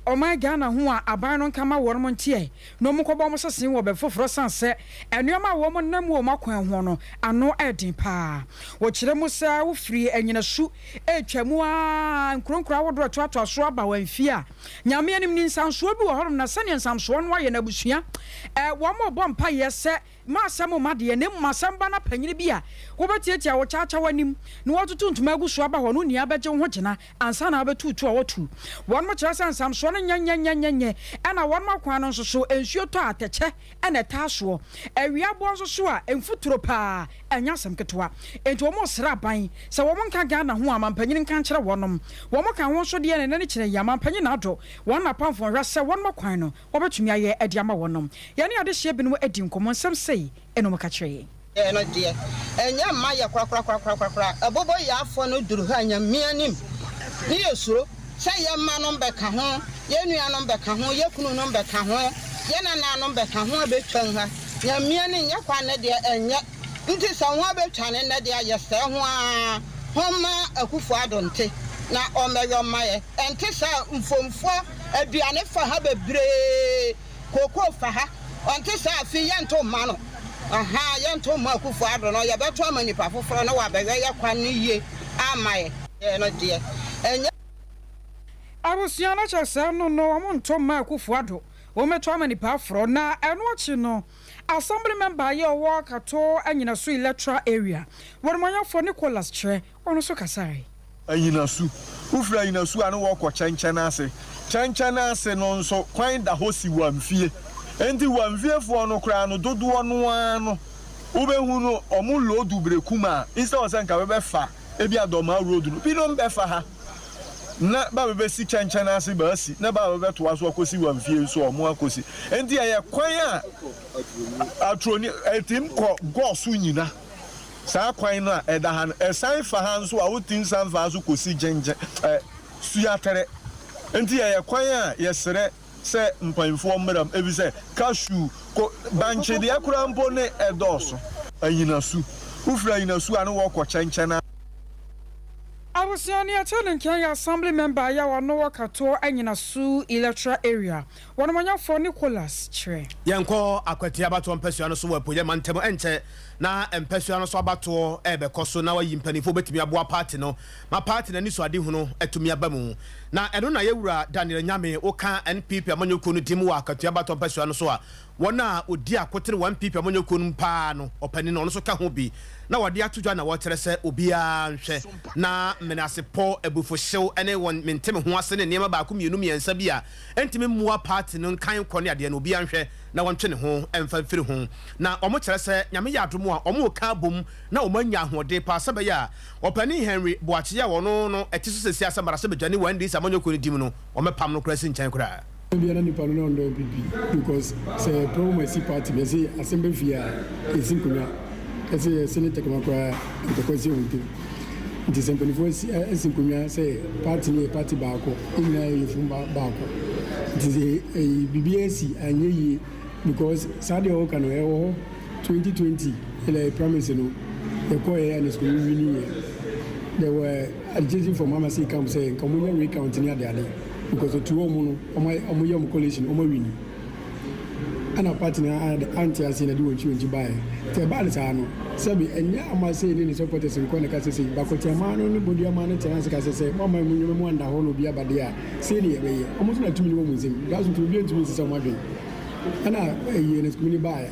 ɔman Ghana ho a aban no nka ma wɔn nteɛ na wɔn nkɔbɔ wɔn sese wɔ baabi foforɔ sane sɛ nneɛma a wɔn nam wɔ wɔn akwan ho no ano ɛden paa. Wɔkyerɛ mu sɛ wofiri Anyinasu retwa mu ara nkuro nkuro ahodoɔ ɛtoatoa so aba wɔn mfie a Nyame anim ni nsamsoɔ bi wɔ hɔnom na sɛdeɛ nsamsoɔ no ayɛ no abusua wɔn rebɔ mpaeɛ sɛ M'asɛm mma deɛ, na mmom asɛm ba na panyini bi a wobɛtiatia wo kyawkyaw anim na woatutu ntoma agu so aba hɔ no nua bɛgye wo ho gyina ansa na wabɛtu tu a wɔtu. Wɔnom kyerɛ sɛ nsamsoɔ no nyɛnyɛnyɛnyɛnyɛ ɛna wɔnom akwan no nso so nsuo tɔ a atɛkyɛ na ɛtaa soɔ. Awia boɔ nso so a mfuturo paa ɛnyɛ asɛm ketewa. Enti wɔn resrɛ aban sɛ wɔn nka Ghana ho a mampanyini nka nkyerɛ wɔnom. Wɔn ka ho nso deɛ na ɛnɛ ne kyerɛ yi a mampanyin Addo wɔn napamfoɔ nhwɛ sɛ wɔnom akwan no wɔbɛtumi ayɛ de ama wɔnom. Yɛne adehyeɛ binom adi nkɔmmɔ, nsɛm sei na wɔka kyerɛ yɛn. Yɛ no deɛ, ɛnyɛ mma yɛ korakorakorakorakora. Aboboyaafoɔ no duru ha Nyame anim ne yɛ suro sɛ yɛ mma nom bɛka ho, yɛ nua nom bɛka ho, yɛ kunu nom bɛka ho, yɛ nana nom bɛka ho abɛtwam ha. Nyame anim yɛ kwan no deɛ ɛnyɛ. Nti sɛ ho abɛtwane nnɛ deɛ a yɛsɛɛ ho ara. Ho mma Akufo Addo nte na ɔmmɛyɔ mma yɛ. Ɛnte saa mfomfoɔ. Aduane fa ha bebree, kookoo fa ha. Ɔnte saa afe yɛnto mma no. Ahaa yɛnto mma Akufo Addo no, yɛbɛto ama nipa foforɔ na wabɛyɔ yɛ kwan no yie ama yɛ. Yɛ no deɛ ɛnyɛ. Abusua no kyɛ sɛ no no wɔn nto mma Akufo Addo, wɔn bɛto ama nipa aforɔ. Na ɛno akyi no Assembly member yɛ ɔwɔ Kato Anyinasu Electoral Area, Wɔnumanyɔfoɔ Nicholas Kyerɛ, ɔno nso kasae. Anyinasu. Wofiri Anyinasu a ne wɔkɔ Kyɛnkyɛn ase. Kyɛnkyɛn ase no nso, kwan da hɔ si Wamfie. Enti Wamfiefoɔ no koraa no, dodoɔ no ara no, wobɛhu no, wɔn loodu Berekum a, instead of sɛ nka bɛbɛfa ebia Dormaa road no, binom bɛfa ha na ba bɛbɛsi Kyɛnkyɛn ase baasi, na ba bɛbɛtoa so akɔsi Wamfie nso wɔn akɔsi. Enti ɛyɛ kwan a aturoni, ɛtim kɔ Gɔɔ so nyina. Saa kwan no a ɛda ha no, ɛsan fa ha nso a wotumi san fa ha nso kɔsi Gyengye ɛ, Suaterɛ. Nti ɛyɛ kwan a yɛsrɛ sɛ mpanyinfoɔ mmra mu efisɛ cashew, ko, bankye deɛ koraa mpo ne ɛdɔɔso. Anyinasu, Wofiri Anyinasu a ne wɔkɔ Kyɛnkyɛn a. Abusua nea ɛkyɛ ne nkyɛn yɛ Assembly member a ɔno wɔ Katoɔ Anyinasu Electoral Area. Wɔnomɔnyɛfoɔ Nicholas kyerɛ. Yɛnkɔ Akwati abatoɔ mpasua no so wɔ Apueeɛ mantam. Ɛnkyɛ na mpasua no so abatoɔ rebɛkɔ so na wɔayi mpanimfoɔ a wɔbɛtumi aboa paati no ma paati no anisoadehunu atumi aba mu. Na ɛno na Yɛwura Daniel Nyame woka NPP amanyɔkuo no din mu wɔ Akatua abatoɔ mpasua no so a wɔn a wɔdi akotene wɔ NPP amanyɔkuo no mu pa ara no ɔpanin no ɔno nso ka ho bi na wɔde ato dwa na wɔkyerɛ sɛ obiara nhwɛ na menasepɔ, abufuhyew ne wɔn mente me ho ase ne nneɛma baako mmienu mmiɛnsa bi a ɛntumi mmoa party no nkan kɔ ne adeɛ no obiara nhwɛ na wɔntwe ne ho mfa mfiri ho. Na wɔn kyerɛ sɛ Nyame yɛ adom a wɔn reka abom na wɔn anya ahoɔden paa sɛ ɛbɛyɛ a Ɔpanin Henry Boakye a ɔno no ɛte so sɛsi a sɛ mmarahyɛbadwani wɔ NDC amanyɔkuo no dim no wɔn bɛpam no koraa asi nkyɛn koraa. Ebia na nipa no na ɔndɔ NPP because sɛ problem asi party mu yɛse asɛm ba fie a yɛsi nkonwa yɛse yɛse ne tɛkɛma koraa ntɔkwa si wɔn ntem nti sɛ mpanyinfoɔ asi asi nkonwa sɛ party no yɛ party baako yɛn nyinaa yɛ yɛfunu ba baako nti sɛ ɛyi biribi asi anyɛ yie because saa deɛ ɔka no ɛwɔ hɔ 2020 ɛlɛ primaries no yɛkɔɔ yɛ ɛna sukuu wini yɛ there were agitation from Amasi camp sɛ nka wɔn nyɛ recount ne adeade. Because otu wɔn no wɔn ayɛ wɔn yɛ wɔn collation wɔn awini ɛna party no ante aseɛ na ɛde wɔn akyi wɔn akyi baeɛ nti ɛbaa no saa no sɛbi ɛnyɛ Amasei ne ne supporters nkoa na ɛka sɛ sei Bakotiamaa no ne Boduamaa no tena ase ka sɛ sɛ moamma mo nneɛma mu anda hɔ na obi aba deɛ a sei ne yɛbɛyɛ wɔn nso na tumi no wɔ wɔn nsam that's nti obiara ntumi nsesa wɔn adwene ɛna ɛyi Ernest Kumini baeɛ.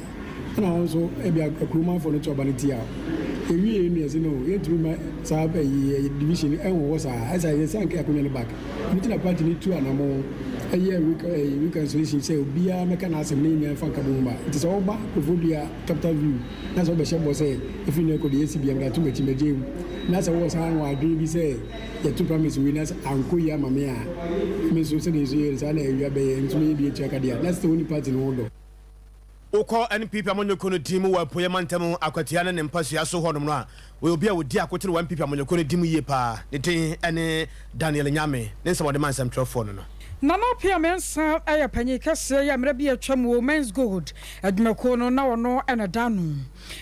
Ɛna wo nso ebia akuromanfoɔ no to aba no tia wo. Yɛwieɛ no yɛse no yɛntumi mma saa ɛyi division no ɛnwɔ hɔ saa ɛsɛ yɛsan nka akonwa no back. Ɛno nti na party no tu anamɔn ɛyɛ reconciliation sɛ obiara mmɛka n'asɛm na yɛn nyinaa mfa nkabom mma. Nti sɛ woba Koforidua Capital View na sɛ wobɛhyɛ bɔ sɛ ɛfiri nnɛ rekɔ deɛ yɛasi biara mede ato m'akyi mɛgyae mu na sɛ wowɔ saa wɔ adwene bi sɛ yɛto primaries wei na sɛ ankɔ yie ama me a me nso sɛdeɛ nso yɛyɛ no saa na awia bɛyɛ nso mɛyɛ bi atua ka deɛ a na sɛ wonni party no ho dɔ. Wokɔ NPP amanyɔkuo no din mu wɔ Apueɛ Mantam Akwatia ne ne mpasua so hɔnom no a, ɔyɛ obi a ɔdi akotene wɔ NPP amanyɔkuo no din mu yie paa. Ne din ne Daniel Nyame. Ne nsɛm a ɔde ma nsɛmtwerɛfoɔ no no. Nana Appiah Mensah yɛ panyin kɛseɛ yi a mmerɛ bi a atwam wɔ Mens Gold adwumakuo no na ɔno na ɛda ano.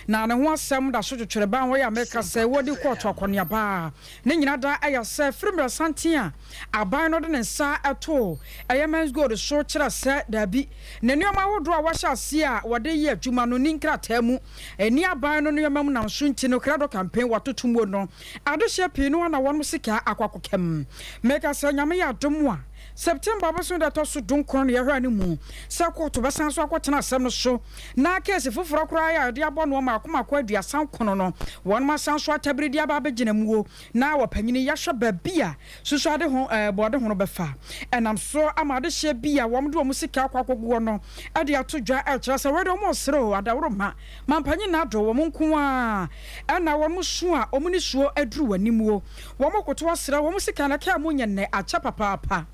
Na ne ho asɛm da so twetwere ban hɔ yi a meka sɛ wɔdi kɔɔto akɔneaba a ne nyina da yɛ sɛ firi mmerɛ santen a aban no de ne nsa too ɛyɛ Mens Gold so kyerɛ sɛ daabi Ne nneɛma ahodoɔ a wɔahyɛ aseɛ a wɔde reyɛ adwuma no nni nkrataa mu, ɛnni aban no nneɛma mu nam so nti no krado campaign wɔatoto muo no adehyeɛ pii no ara na wɔnom sika akɔ akɔka mu. Meka sɛ Nyame yɛ adom a, September bosome da ɛtɔ so dunkron na yɛhwɛ anim sɛ kɔɔto bɛsan so akɔtena asɛm no so na keesi foforɔ koraa a yɛde abɔ noɔ mmaako mmaako aduasa nkono no wɔnom asan so atabiri de aba abɛgyina muo na wɔpanyini yɛahwɛ baabi a Susuade ho bɔɔde ho no bɛfa. Ɛnam so ama adehyeɛ bi a wɔde wɔn sika akɔ akɔgu hɔ no de ato dwa rekyerɛ sɛ wei deɛ wɔresrɛ o, adaworoma, mampanyin na adɔ wɔn nko ara na wɔn su a wɔn nisuo aduru wɔn anim o. Wɔrekoto asrɛ wɔn sika no kaa mu nyɛ nnɛ akyɛ papaapa.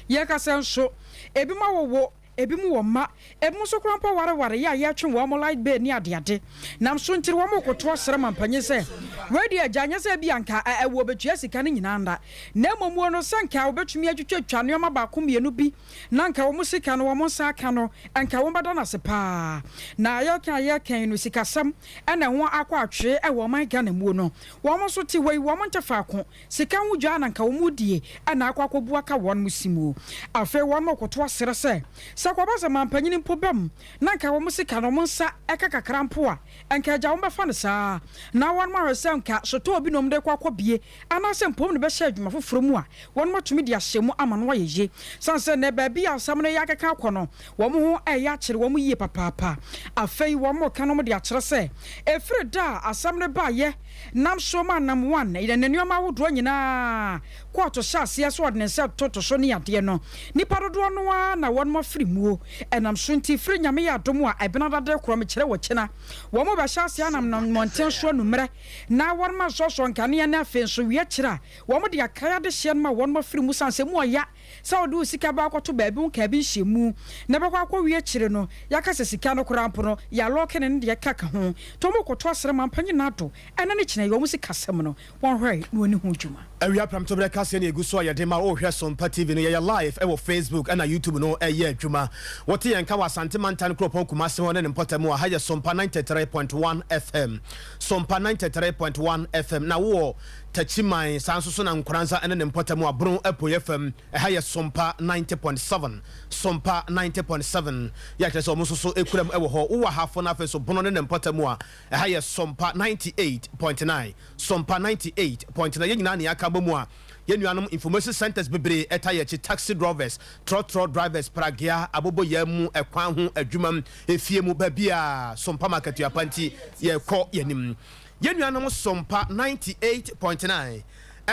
Yɛrekasa nso, ebinom awowo. Ebinom wɔ mma, ebinom nso koraa mpo awareware yɛ a yɛretwe wɔn light bill ne adeade. Nam so nti no wɔrekoto asrɛ mampanyin sɛ, Wei deɛ agya, nyɛ sɛ ebia anka wɔbetua sika no nyinaa nna, na mmom wo no, sɛ anka wɔbetumi atwitwatwa nneɛma baako mmienu bi na anka wɔn sika no wɔn nsa aka no, anka wɔbɛda no ase paa. Na yɛreka a yɛreka yi no, sikasɛm na ɛho akɔ atwee wɔ ɔman Ghana muo no. Wɔn nso te hɔ yi, wɔnte faako. Sika ho dwa na nka wɔn redie na akɔ akɔbu aka wɔn se mu. Afei wɔn rekoto asrɛ sɛ, sɛ kɔba sɛ mampanyini mpo ba mu na nka wɔn sika no wɔn nsa ka kakra mpo a, nka agya wɔn bɛfa no saa. Na wɔn ahwɛ sɛ nka sotɔɔ bi na wɔn de rekɔ akɔbie anaasɛ mpo wɔn de bɛhyɛ adwuma foforɔ mu a wɔn atumi de ahyɛ mu ama no ayɛ yie. Sane sɛ nnɛ baabi a asɛm no reyɛ akeka akɔ no, wɔn ho reyɛ akyere wɔn yie papaapa. Afei wɔn reka na wɔde akyerɛ sɛ, ɛfiri da a asɛm no baeɛ, Nam so ma nam one yɛ ne nneɛma ahodoɔ nyinaa kɔɔto hyɛ aseɛ sɛ ɔde ne nsa toto so ne adeɛ no nnipa dodoɔ no ara na wɔnom afiri muo ɛnam so nti firi Nyame yɛ adom a ɛbena dade korɔ mekyerɛ wɔ kyena wɔn bɛhyɛ aseɛ anam nam mmɔnten so anummerɛ na wɔnom asɔsɔ nkanea ne afei nso wia kyerɛ a wɔn de akae adehyeɛ no ma wɔnom afiri mu sane sɛ mu ɔya sɛ wode wo sika bɛ akɔto baabi wo nkaa bi nhyɛmu na ɛbɛkɔ akɔwie akyire no yɛaka sɛ sika no koraa mpo no yɛalɔɔke no ne deɛ ɛka ka ho nti wɔn rekɔto asrɛ mampanyin Nado ɛna ne kyena yi wɔn sika sɛm no wɔn hwɛe na wɔnni ho dwuma. Awia prɛmtoberɛ kaseɛ na ɛgu so a yɛde ma wo hwɛ Sompa TV no yɛyɛ live ɛwɔ Facebook ɛna YouTube no ɛyɛ adwuma wote yɛn nka wɔ Asante Mantan kuropɔn Kumasi hɔ ne ne mpɔtam a ha yɛ Sompa 93.1 FM Sompa 93.1 FM na wowɔ Takyiman, saa nso so na Nkoranza ne ne mpɔtam Abron apueɛ fam, ɛha yɛ Sompa 90.7, Sompa 90.7, yɛ a kyerɛ sɛ wɔn nso so kura mu wɔ hɔ. Wowɔ Ahafo na afei nso Bono ne ne mpɔtam a, ɛha yɛ Sompa 98.9, Sompa 98.9. Yɛn nyinaa na yɛaka abɔ mu a, yɛn nuanom information centres bebree ɛta yɛn akyi, taxi drovers, trɔtrɔ drivers, pragea, aboboyaa mu, ɛkwan ho, adwumam, efie mu, baabiara, Sompa ma akatua pa nti yɛkɔ yɛn anim. Yɛn nuanom Sompa 98.9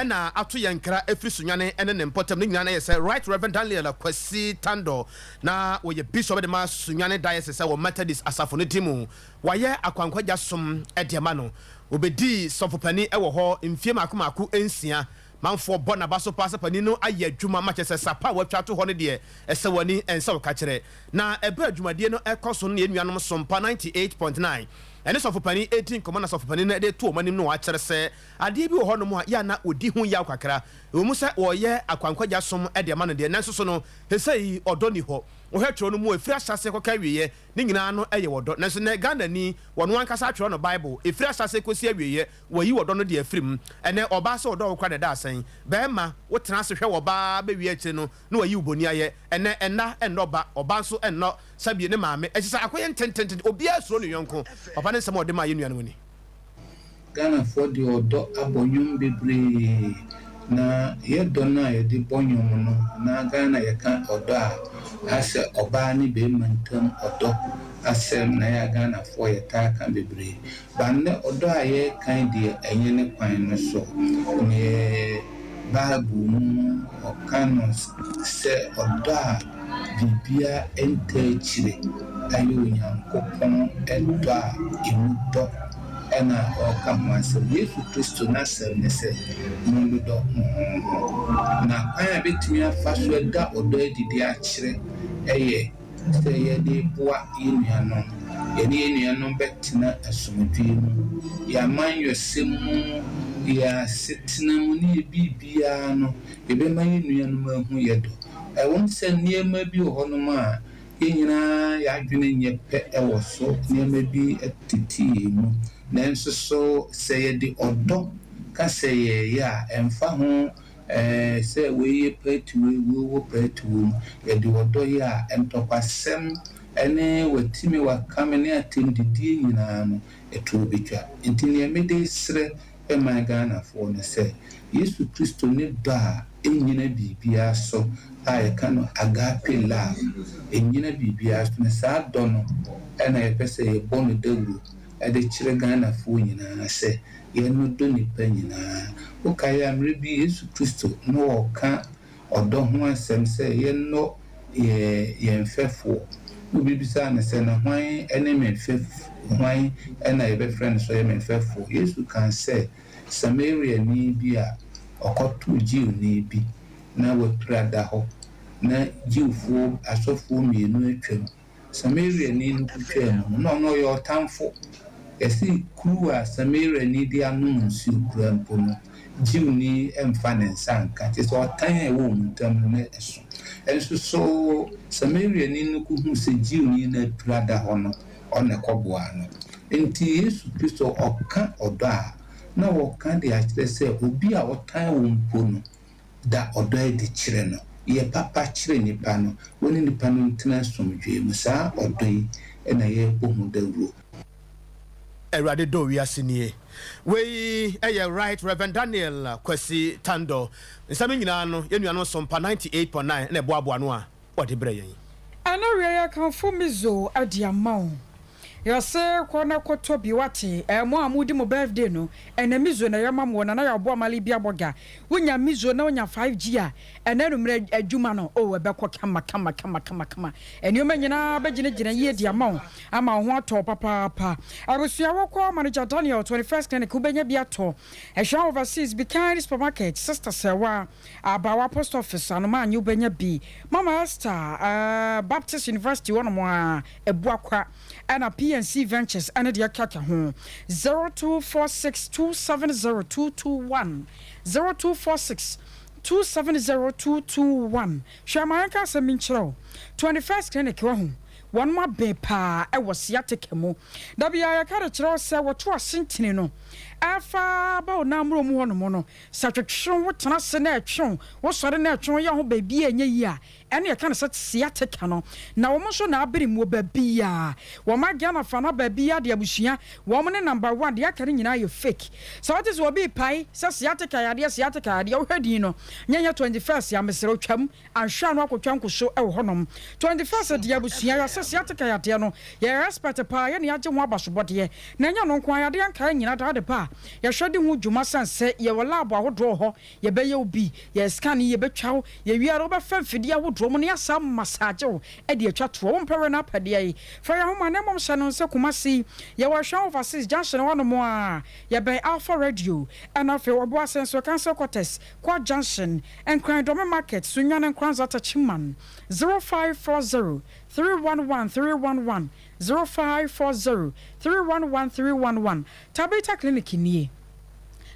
na ato yɛn nkra afiri Sunyani ne ne mpɔtam. Ne nyinaa na ɛyɛ sɛ Right Rev. Daniel Kwasi Tandor na ɔyɛ Bishop de ma Sunyani Diocese wɔ Methodist asafo no din mu. Wayɛ akwankwagya som de ama no. Ɔbɛdii sɔfopanin wɔ hɔ mfie mmaako mmaako nsia. Manfoɔ bɔ n'aba so paa sɛ panin no ayɛ adwuma ma kyerɛ sɛ sapa a watwa ato hɔ no deɛ ɛsɛ w'ani ɛnsɛ wo kakyerɛ. Na ɛberɛ a dwumadie no ɛkɔ so no na yɛn nuanom Sompa 98.9 ɛne sɔfo panin ɛredi nkɔmmɔ na sɔfo panin no de reto wɔn anim no akyerɛ sɛ adeɛ bi wɔ hɔ nom a yɛ a na wɔdi ho yaw kakra. Ɛwɔ mu sɛ wɔreyɛ akwankwagya som de ama no deɛ nanso so no sesei ɔdɔ nni hɔ. Wohwɛ twerɛ no mu a ɛfiri ahyɛaseɛ kɔka awieɛ ne nyinaa no yɛ ɔdɔ. Nanso nnɛ Ghanani wɔno ankasa atwerɛ no Bible ɛfiri ahyɛaseɛ kɔsi awieɛ Wɔayi ɔdɔ no de afiri mu. Ɛnnɛ, ɔbaa sɛ ɔdɔ wo koraa na ɛda asɛn. Barima, wotena ase hwɛ ɔbaa bɛwie akyire no na wayi wo bɔni ayɛ. Ɛnnɛ, ɛnna nnɔ ba, ɔba nso nnɔ sɛbi ne maame. Ɛkyerɛ sɛ akɔyɛ ntententen, obiara suro ne yɔnko. Papa ne nsɛm a ɔde maa yɛn nuanom ni. Ghanafoɔ de ɔdɔ abɔ nnwom bebree na yɛ dɔ no a yɛde bɔ nnwom no anaa Ghana yɛka ɔdɔ a asɛ ɔbaa ne barima ntam ɔdɔ asɛm na yɛ a Ghanafoɔ yɛtaa ka bebree Ba nnɛ ɔdɔ a yɛreka yi deɛ ɛnyɛ ne kwan no so. Neɛ Bible mu no ɔka no sɛ ɔdɔ a biribiara ntaa akyire ayɛ Onyankopɔn dɔ a ɛmu dɔ na ɔreka ho asɛm. Yesu Kristo n'asɛm ne sɛ, Monnodɔ mo ho mo ho. Na kwan a yɛbɛtumi afa so ada ɔdɔ adi de akyerɛ yɛ Sɛ yɛde boa yɛn nuanom. Yɛne yɛn nuanom bɛtena asomdwoe mu. Yɛn amanyɔsɛm mu, yɛn asetena mu, ne yɛn biribiara no, yɛbɛma yɛn nuanom ahu yɛn dɔ. Ɛwom sɛ nneɛma bi wɔ hɔnom a yɛn nyinaa yɛn adwene nyɛ pɛ wɔ so, nneɛma bi tete yɛn mu, nanso so sɛ yɛde ɔdɔ ka sɛ yɛreyɛ a, ɛmfa ho Ɛɛ, sɛ wei yɛ paati wei, wei wɔ paati wei mu. Yɛde ɔdɔ yɛ a, ntɔkwasɛm ne watimi wakame ne atɛmdidie nyinaa no, ɛtoɔ bɛtwa. Nti neɛ mede resrɛ man Ghanafoɔ ne sɛ, Yesu Kristo ne dɔ a ɛnnyina biribiara so a yɛka no agape love, ɛnnyina biribiara so no, saa dɔ no na yɛpɛ sɛ yɛbɔ no dawuro de kyerɛ Ghanafoɔ nyinaa sɛ, Yɛnnodɔ nnipa nyinaa. Wokae a, mmerɛ bi Yesu Kristo na ɔreka ɔdɔ ho asɛm sɛ yɛnnɔ yɛn mfɛfoɔ. Na obi bisaa no sɛ, Na hwan ne me mfɛf, hwan na yɛbɛfrɛ no sɛ ɔyɛ me mfɛfoɔ? Yesu kaa sɛ, Samariani bi a ɔkɔtoo Jewni bi na wapira da hɔ, na Jewfoɔ asɔfoɔ mmienu atwam. Samariani no kotwaa mu no, na ɔno ɔyɛ ɔtamfo. Yɛse kuruwa a Samariani de anom nsuo koraa mpo no, Jewni mfa ne nsa nka. Kyerɛ sɛ ɔtan a ɛwɔ wɔn ntam no, na ɛso. Nso so Samariani no kohuu sɛ Jewni no apira da hɔ no, ɔno na ɛkɔboaa no. Enti Yesu Kristo ɔka ɔdɔ a, na ɔreka de akyerɛ sɛ obi a ɔtan wo mpo no, Da ɔdɔ adi kyerɛ no. Yɛ papa kyerɛ nnipa no. Wo ne nnipa no ntena asomdwoeɛ mu. Saa ɔdɔ yi na yɛrebɔ ho dawuro. Awurade dɔ wiase nie. Wei yɛ Right Rev. Daniel Kwasi Tandor. Nsɛm yi nyinaa no, yɛn nuanom Sompa 98.9 na ɛboaboa ano a wɔde brɛ yɛn. Ɛna wiɛ yɛkamfo Mizo de ama wo. Yɛse kɔ na kɔtɔ bi wate. Ɛɛ mo a modi mo birthday no ɛnɛ Mizo na yɛma mo Nana Yaw Boamale bi abɔ ga. Wonya Mizo na wonya 5G a ɛnɛ anummerɛ adwuma no oh ɛbɛkɔ kama kama kama kama kama. Nneɛma nyinaa bɛgyinagyina yie de ama wo ama wo ho atɔ wo papaapa. Abusua wokɔ Manager Daniel 21st Clinic wobɛnya bi atɔ. Ɛhwɛ Overseas Be Kind Supermarket Sister Sɛwa Abawa Post Office Anomaa nye wobɛnya bi. Mama Esther eh, Baptist University hɔnom a, Abuakwa, ɛna PNC Ventures ɛne deɛ ɛkeka ho. 0246 270 221, 0246 270 221. Hwɛ ma yɛnka asɛm bi nkyerɛ wo. 21st Clinic wahu, wɔnom aben paa ɛwɔ sciatica mu. Da biara yɛka de kyerɛ wo sɛ wɔto asentene no ɛfa ba wo nan mmorɔ mu hɔnom no, Sɛ twetwe wo tena ase na ɛtwe wo, wosɔre na ɛtwe wo yɛ ho baabi a ɛnyɛ yie a, ɛne yɛka no sɛ sciatica no. Na wɔn nso na abere mu wɔ baabiara. Wɔn a Ghana fa no baabiara de abusua, wɔn ne number one, deɛ aka no nyinaa yɛ fake. Sɛ wote sɛ obi repae sɛ sciatica yadeɛ, sciatica yadeɛ, wohwɛ din no, nyɛ nyɛ 21st a, mesrɛ wo twam. Anhwɛ a na wakɔtwa nkoso wɔ hɔnom. 21st deɛ abusua yɛasɛ sciatica yadeɛ no yɛyɛ expert paa yɛne yɛagye ho abasobɔdeɛ na ɛnyɛ ɛno nko ara yadeɛ nkaeɛ nyina daa de ba a yɛhwɛ de ho dwuma sane sɛ yɛwɔ lab ahodoɔ wɔ hɔ yɛbɛyɛ wo bi yɛ scan yi yɛbɛtwa wo yɛwie a wobɛfa mfidie ahodoɔ. ahodoɔ mu na yɛasan massage wo de atwa toɔ. Wompɛ wei na apɛ deɛ yi? Fa yɛn ho ma na mmom hyɛ no nsa Kumasi. Yɛwɔ Ahwea Overseas Junction hɔnom a, yɛbɛn Alpha Radio. Ɛna afei Obuasi nso, Council Quarters, Court Junction, Nkran Dome Market, Sunyani Nkoranza Techiman, 0540 311 311, 0540 311 311. Tabitha Clinic nie.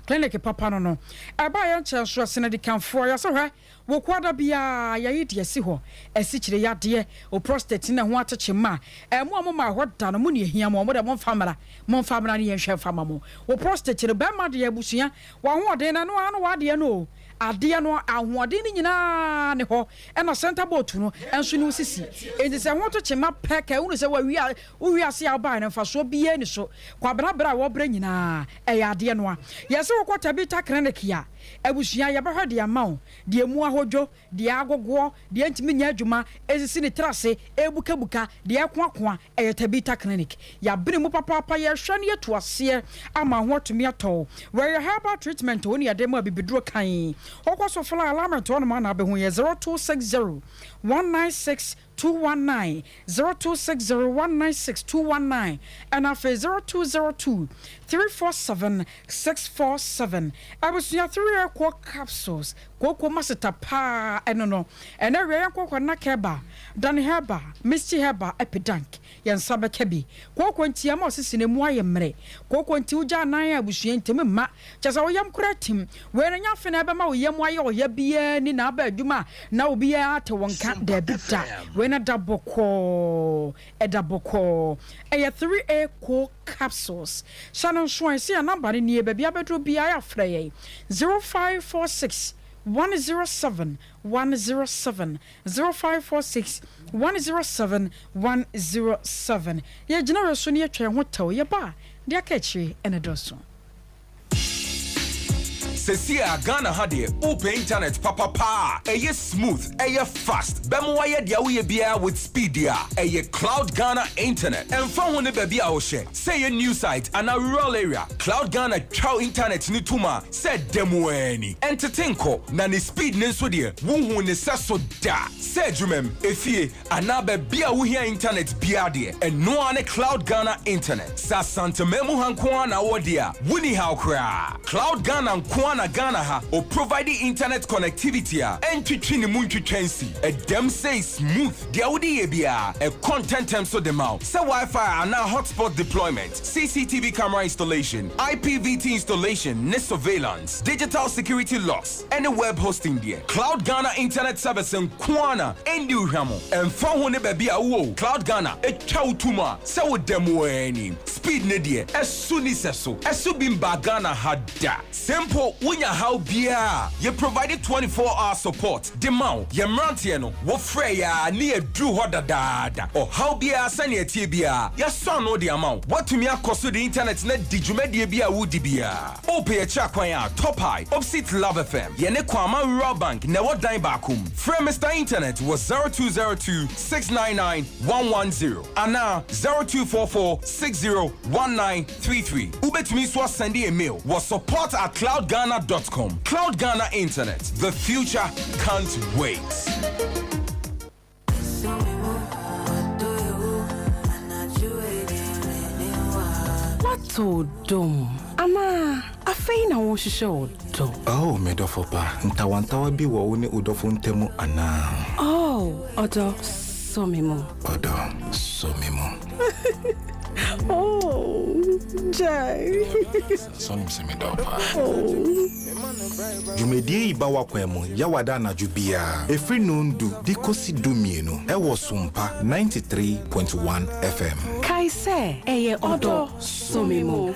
Clinic papa no no. Ɛbaa yɛn nkyɛn nso ɛsene adikanfoɔ. Yɛse hwɛ, wɔ kuada biara yɛyi de asi hɔ. Asikyire yadeɛ, o prostate ne ɛho atekye mma. Ɛmo a mo maa hɔ da no, mo ne ɛhia mo. Mo deɛ momfa mmra. Momfa mmra ne yɛnhwɛ mfa ma mo. Wo prostate no, bɛrima deɛ abusua, w'ahoɔden no, ɛno ara no w'adeɛ no o. Adeɛ no, ahoɔden no nyinaa ne hɔ. Ɛna center bolt no nso ne wo sisi. Enti sɛ ɛho to kyema pɛ, ka ehunu sɛ wawia, wo wiase a wobaeɛ no mfasoɔ biara nni so. Kwabena berɛ a wɔbrɛ nyinaa, ɛyɛ adeɛ no a. Yɛse wokɔ Tabitha Clinic a, abusua yɛbɛhwɛ de ama wo. Deɛ emu ahodwo, deɛ agogoɔ, deɛ ɛntumi nyɛ adwuma, ɛsisi ne tiri ase, ɛrebukabuka, deɛ ɛkoakoa, Ɛyɛ Tabitha Clinic. Yɛabene mu papaapa, yɛrehwɛ na yɛatu aseɛ ama ho atumi atɔ wo. Wei yɛ herbal treatment o, ne yɛde ma abibiduro kann. Wokɔ so fly alignment hɔnom a na abɛhu yɛn, 0260 196 219, 0260 196 219, ɛna afei 0202 347 647. Abusua 3 Equal Capsules, kooko maseta paa ɛno no. Ɛnɛ wia yɛnkɔ kɔ Nakeba. Dan Herbal, Misty Herbal, Epidank, yɛn nsa bɛka bi. Kooko nti ama ɔsese no emu ayɛ mmrɛ. Kooko nti wogya anan a abusua ntumi mma. Kyerɛ sɛ wo yam koraa atim. Wei no nyɛ afe na ɛbɛma wo yam ayɛ ɔya biara ni na aba adwuma a na obiara ate wo nka. Daabi da. Wei no da bɔkɔɔ. Ɛda bɔkɔɔ. Ɛyɛ 3A Coal Capsules. Hyɛ no nso ɛ sɛ yɛn namba no nie, baabi a wobɛduru biara frɛ yɛn 0546 107 107. 0546 107 107. Yɛgyina wei so na yɛtwa yɛn ho tɛw. Yɛba a, deɛ aka akyire na ɛdɔɔso. Sesie a Ghana ha deɛ wopɛ internet papa paa a ɛyɛ smooth, ɛyɛ fast, bɛma wayɛ deɛ woyɛ biara with speed deɛ a, ɛyɛ Cloud Ghana Internet. Ɛmfa ho ne baabi a wohyɛ, sɛ ɛyɛ new site anaa rural area, Cloud Ghana twa wo internet no tom a sɛ da mu ara ni. Ɛntete nkɔ, na ne speed no nso deɛ, wonhuu ne sɛso da. Sɛ adwumam, efie, anaa baabi a wohia internet biara deɛ, ɛno ara ne Cloud Ghana Internet. Sɛ Asanteman mu ha nko ara na wowɔ deɛ a, wonni haw koraa. Cloud Ghana nko ara na Ghana ha ɔprovide internet connectivity a ɛntwetwe ne mu ntwitwa nsi. Ɛdam sei smooth, deɛ wode yɛ biara, ɛkɔ ntɛntɛm so de ma wo. Sɛ Wi-Fi anaa hotspot deployment, CCTV camera installation, IPVT installation ne surveillance, digital security locks, ne web hosting deɛ, Cloud Ghana Internet Service nko ara na ɛndi wo hwam. Ɛmfa ho ne baabi a wowɔ o, Cloud Ghana twa wo to mu a sɛ woda mu ara ni. Speed no deɛ, ɛso nni sɛso. Ɛso bi mbaa Ghana ha da. Sɛ mpo wonya haw biara a, yɛ provide 24 hour support de ma wo. Yɛn mmeranteɛ no, wofrɛ yɛn a ne yɛaduru hɔ dadaada. Ɔhaw biara sɛnea ɛteɛ biara, yɛasɔ ano de ama wo. Woatumi akɔ so de intanɛt no adi dwumadie bi a woredi biara. Wopɛ yɛn akyiri akwan a, Top High, opposite Love FM. Yɛne Kwama Rural Bank na ɛwɔ dan baako mu. Frɛ Mister Internet wɔ 0202 699 110 anaa 0244 60 1933. Wobɛtumi nso asɛnde yɛn mail wɔ support at cloudghana dot com. Cloud Ghana Internet, the future can't wait. Woatɔ ɔdɔ mu anaa afei na worehwehwɛ ɔdɔ? Oh, me dɔfo pa, ntawantawa bi wɔ wo ne wo dɔfo ntam anaa? Oh, ɔdɔ, sɔ me mu. Ɔdɔ, sɔ me mu. Oh, gyae. Sɛ wonim sɛ medɔ wo paa. Dwumadie yi ba w'akwan mu Yawada anadwo biara ɛfiri nondu de kɔsi dumienu ɛwɔ Sompa 93.1 FM. Kae sɛ, ɛyɛ ɔdɔ sɔ me mu.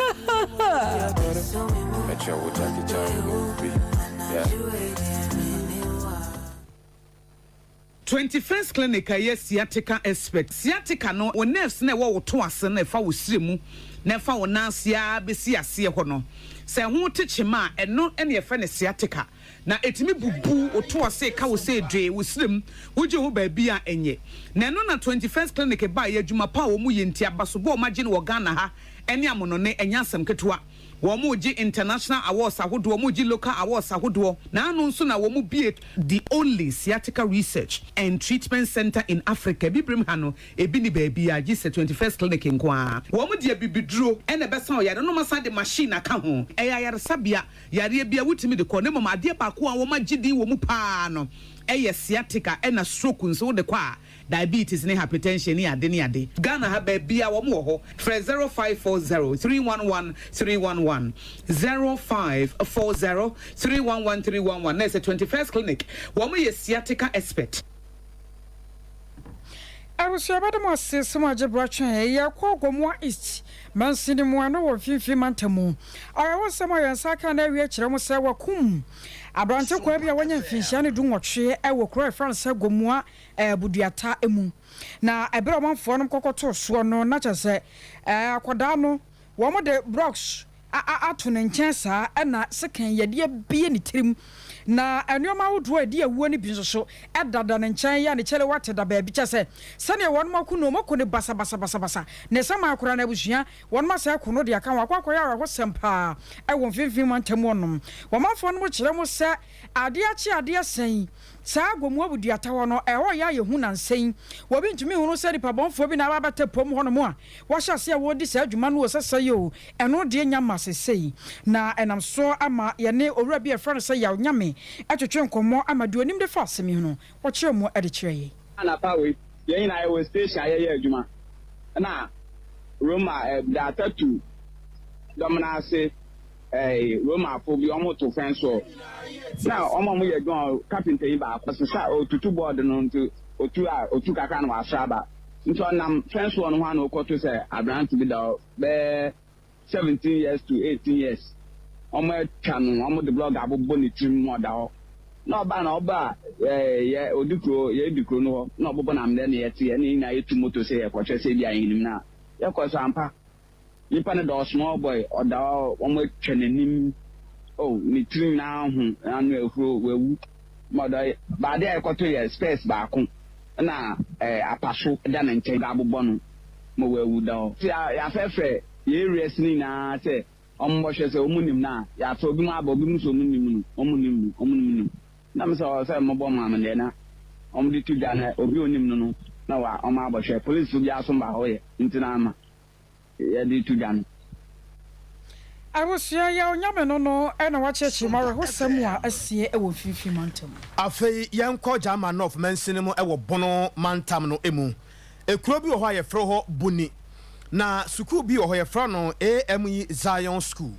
Mɛkyerɛ wo Jackie Chan movie, yeah. 21st Clinic a ɛyɛ sciatica expert. Sciatica no, wo nerves no a ɛwɔ wo to ase no a ɛfa wo srɛ mu na ɛfa wo nan ase ara bɛsi aseɛ hɔ no. Sɛ ɛho te kyema a, ɛno na yɛfrɛ no sciatica. Na ɛtumi bubu wo to ase ka wo sɛ dwee wo serem, wogye ho baabi a ɛnyɛ. Na ɛno na 21st Clinic baeɛ, adwuma pa a wɔyɛ nti, abasobɔ a wɔagye no wɔ Ghana ha ne amonɔne, ɛnyɛ asɛm ketewa. Wɔregye international awards ahodoɔ, wɔregye local awards ahodoɔ, na ano nso na wɔbue the only sciatica research and treatment centre in Africa, Abibirem ha no, ebi nni baabiara gye sɛ 21st Clinic nko ara. Wɔde abibiduro na ɛbɛsa ɔyare no na wɔasan de machine aka ho. Ɛyɛ ayaresabea, yareɛ biara wotumi de kɔ, na mmom adeɛ baako a wɔagye din wɔ mu pa ara no yɛ sciatica ɛna stroke nso wode kɔ a, Diabetes ne hypertension ne ade ne ade. Ghana ha baabiaa wɔn wɔ hɔ. Frɛ 0540 311 311, 0540 311 311 na ɛsɛ 21st Clinic. Wɔn yɛ sciatica expert. Abusua bɛda mo ase sɛ mo agye bra twɛn yɛn. Yɛkɔ Gomoa East mansini mu, ɛno wɔ Mfimfini mantam mu. Awerɛhosɛm a yɛn nsa aka no awie kyerɛ mo sɛ wɔakum aberante kwaa bi a wanya mfinhyia ne dunwɔtwe wɔ kuro a yɛfrɛ no sɛ Gomoa Buduata mu. Na ɛberɛ a ɔmanfoɔ no kɔkɔtoo soɔ no, na kyerɛ sɛ akwadaa no, wɔde blocks ato ne nkyɛn saa, ɛna sekan yɛde abue ne tirim. Na nneɛma ahodoɔ a ɛdi awuo no bi nso so dada ne nkyɛn, yɛ a ne kyɛlewate da baabi. Kyerɛ sɛ, sɛdeɛ wɔn ako no, wɔako no basabasabasabasa. Ne nsaman koraa no, abusua, wɔn asɛe ko no de aka ho. Akɔ akɔyɛ awerɛhosɛm paa wɔ mfimfini mantam hɔnom. Ɔmanfoɔ no kyerɛ mo sɛ adeɛ akye adeɛ sɛn. Saa Gomoa Buduata hɔ no, ɛhɔ reyɛ ayɛ hu nnansa yi. Obi ntumi nhunu sɛ nnipa bɔnfoɔ bi na aba abɛtɛ pom hɔnom a wɔahyɛ aseɛ a wɔredi saa dwuma no o, sɛ sɛe o, ɛno deɛ nya mma sesei. Na ɛnam so ama yɛne owura bi a yɛfrɛ no sɛ Yaw Nyame twetwe nkɔmmɔ ama deɛ ɔnim de fa asɛm yi ho no, ɔkyerɛ mu de kyerɛ yɛn. Anapa wei, yɛn nyinaa yɛwɔ station a yɛyɛ adwuma, ɛna Roma Data tu dɔm no ase. Ɛɛ Romafo bi wɔto fɛn so na wɔn a wɔyɛ adwuma kapenta yi baako sesa otutu bɔɔd no nti otu a otu kakra na wasra aba nti ɔnam fɛn soɔ no ho ana ɔkɔto sɛ aberante bi da hɔ bɛyɛ 17 years to 18 years wɔn atwa no wɔn de blɔg abobɔ ne tirim na ɔda hɔ na ɔba na ɔba ɛɛ yɛ odi kuro yɛ di kuro no hɔ na ɔbobɔ na amdɛ na yɛte yɛ ne nyinaa yɛtu moto sɛ yɛkɔhwɛ sɛ ebi a yɛnim na yɛkɔ so ampa. Nyimpa no dɔ small boy ɔda hɔ wɔn atwa n'anim oh ne tiri nyinaa ho ano ahuro wawu ma ɔda baade a ɛkɔto yɛ spɛs baako na ɛɛ apaso da ne nkyɛn abobɔ no ma wawu da hɔ. Ti yɛafrɛfrɛ yɛ areas no nyinaa sɛ wɔn mmɔhwɛ sɛ wɔn nim no a yɛafrɛ obi mu aba obi mu sɛ wɔn nim no wɔn nim no wɔn nim no na me sɛ ɔwɔ sɛ mobɔ mo amanneɛ na wɔn de to dwa na obi a onim no no na wa wɔn abɔhwɛ polisifo biara so mba hɔ yɛ nti na ama. yɛde to dwa no. Abusua yi a Onyame no no na wakyerɛkyerɛ mu awerɛhosɛm a asie wɔ Mfimfini Mantam. Afei yɛnkɔ Gyama North mansini mu wɔ Bono mantam no mu. Ekuro bi wɔ hɔ a yɛfrɛ hɔ Buni. Na sukuu bi wɔ hɔ yɛfrɛ no AME Zion School.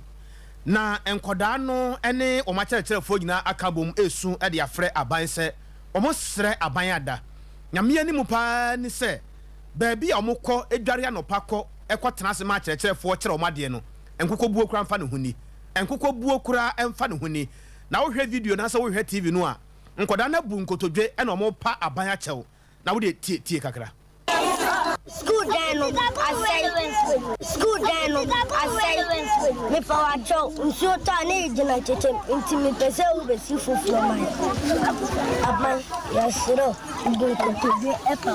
Na nkwadaa no ne wɔn akyerɛkyerɛfoɔ nyinaa aka abom resu de afrɛ aban sɛ wɔsrɛ aban ada. Nyame anim paa ni sɛ baabi a wɔkɔ dware anɔpa kɔ kɔtena ase ma akyerɛkyerɛfoɔ kyerɛ wɔn adeɛ no, nkokɔbuo koraa mfa ne ho nni. Nkokɔbuo koraa mfa ne ho nni. Na wohwɛ video no anaasɛ wohwɛ TV no a, nkwadaa no abu nkotodwe na wɔrepa aban akyɛw. Na wodeɛ tie tie kakra. Sukuu dan no asɛe. Sukuu dan no asɛe. Mepa wo akyɛw, nsuo tɔ a na yɛgyina kyekyem nti mepɛ sɛ wobɛsi foforɔ ma yɛn. Aban, yɛsrɛ wo. Bu nkotodwe pa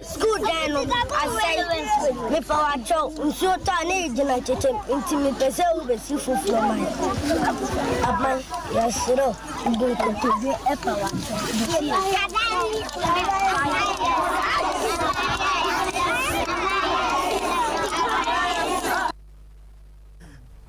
Sukuu dan no asɛe. Mepa wo akyɛw, nsuo tɔ a na yɛgyina kyekyem nti mepɛ sɛ wobɛsi foforɔ ma yɛn. Aban, yɛsrɛ wo, bu nkotodwe pa wo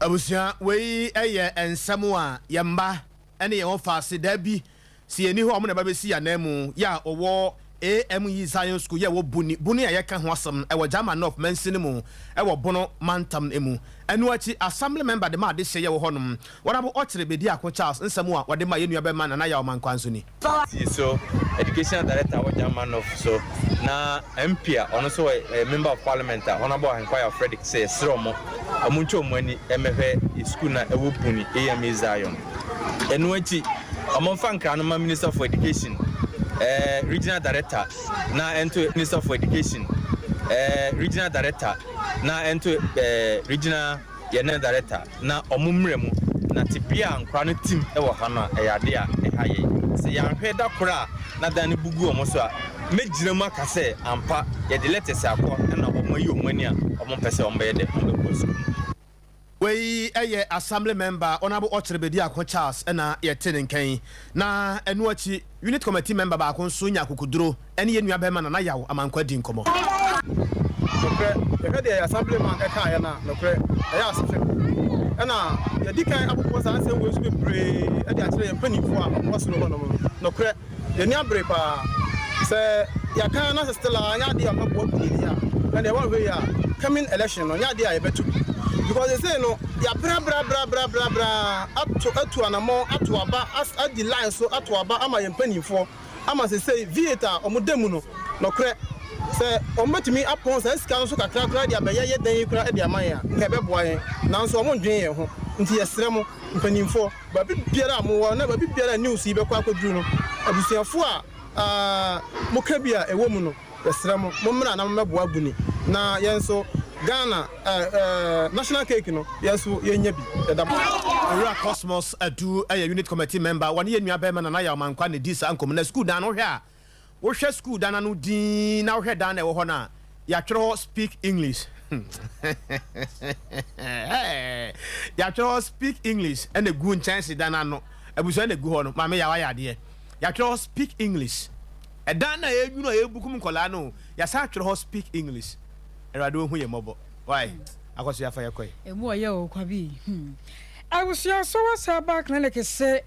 Abusua, wei yɛ nsɛm a yɛn mma ne yɛn wɔfaase daabi, sɛ yɛnni hɔ a wɔn na ɛba bɛsi yɛn ananmu, yɛ a wɔwɔ AME Zion School yɛ ɛwɔ Buni, Buni a yɛka ho asɛm no, ɛwɔ Gyama North mansini mu wɔ Bono mantam no mu. Ɛno akyi, Assembly member de ma adehyeɛ yɛ wɔ hɔnom, Honourable Ɔkyere Bediako Charles nsɛm a wɔde ma yɛn nua bɛma Nana Yaw Mankwah nso ni. Si so Educational Director wɔ Gyama North so na MP a ɔno nso ɔyɛ Member of Parliament a Honourable Ahenkwaya Fredrick sɛ yɛsrɛ ɔmo ɔmo ntwa ɔmo ani mmɛhwɛ yɛ sukuu no a ɛwɔ Buni AME Zion. Ɛno akyi ɔmo mfa nkra no ma Minister for Education. eh, Regional Director na ɛnto Minister for Education, eh, Regional Director na ɛnto eh, Regional yɛn Director na ɔmo mmerɛ mu na tebea a nkora no tim wɔ ha no a ɛyɛ ade a ɛha yɛn. Sɛ yɛanhwɛ da koro a na dan no bu gu ɔmo so a, mɛgyina mu aka sɛ ampa yɛde letters akɔ ɛna ɔmo ayi ɔmo ani a ɔmo mpɛ sɛ ɔmo bɛyɛ dɛ ɔmo bɛkɔ sukuu mu. Wei yɛ Assembly Member Honourable Okyere Bediako Charles na yɛte ne nka yi. Na ɛno akyi, Unit Committee Member baako nso nya akokoduro ne yɛn nua barima Nana Yaw Amankwa di nkɔmmɔ. Nokorɛ, yɛhwɛ deɛ Assembly man kaeɛ no a, nokorɛ, ɛyɛ asehwe. Ɛna yɛadi kan abobɔ saa nsɛm wei so bebree de akyerɛ yɛn mpanimfoɔ a wɔwɔ soro hɔnom no. Nokorɛ, Yɛn ani abere paa. Sɛ yɛaka na sɛ still a anyɛ adeɛ a wɔbɛboa kunini a, ɛnneɛ woanhwɛ yie a coming election no nyɛ adeɛ a yɛbɛto bi. Because seesei no yɛabrɛabrɛabrɛabrɛabrɛ ato atu anamɔn ato aba as adi line so ato aba ama yɛn mpanimfoɔ ama seesei V8 a wɔda mu no nɔkorɛ sɛ wɔbɛtumi apɔn saa sika no so kakra koraa de abɛyɛ yɛ dan yi koraa de ama yɛn a nka ɛbɛboa yɛn. Nanso wɔndwene yɛn ho. Nti yɛsrɛ mo mpanimfoɔ. Baabi biara a mowɔ na baabi biara a news yi bɛkɔ akɔduru no, abusuafoɔ a moka bi a ɛwɔ mu no, yɛsrɛ mo, mommra na mommɛboa Guni na yɛn nso Ghana national cake no, yɛn nso yɛnya bi. Yɛda mo. Owura Cosmos Adu yɛ Unit Committee Member, wɔne yɛn nua barima Nana Yaw Mankwah na ɛdii saa nkɔmmɔ no. Na sukuu dan no, wohwɛ a, Wohwɛ sukuu dan ano dinn na wohwɛ dan no a ɛwɔ hɔ no a, yɛatwerɛ hɔ Speak English. Yɛatwerɛ hɔ Speak English ɛna egu nkyɛnse dan ano. Abusua na egu hɔ no. Maame Yaw ayɛ adeɛ. Yɛatwerɛ hɔ Speak English. Ɛdan no a ɛnwunu a ɛrebukum nkwadaa no, yɛasan atwerɛ hɔ Speak English. Awurade ɔhu yɛn mmɔbɔ. Wai, akɔso yɛafa yɛkɔe. Emu ɔyɛ o Kwabi. Hmm. Abusua so wɔ saa ba clinic se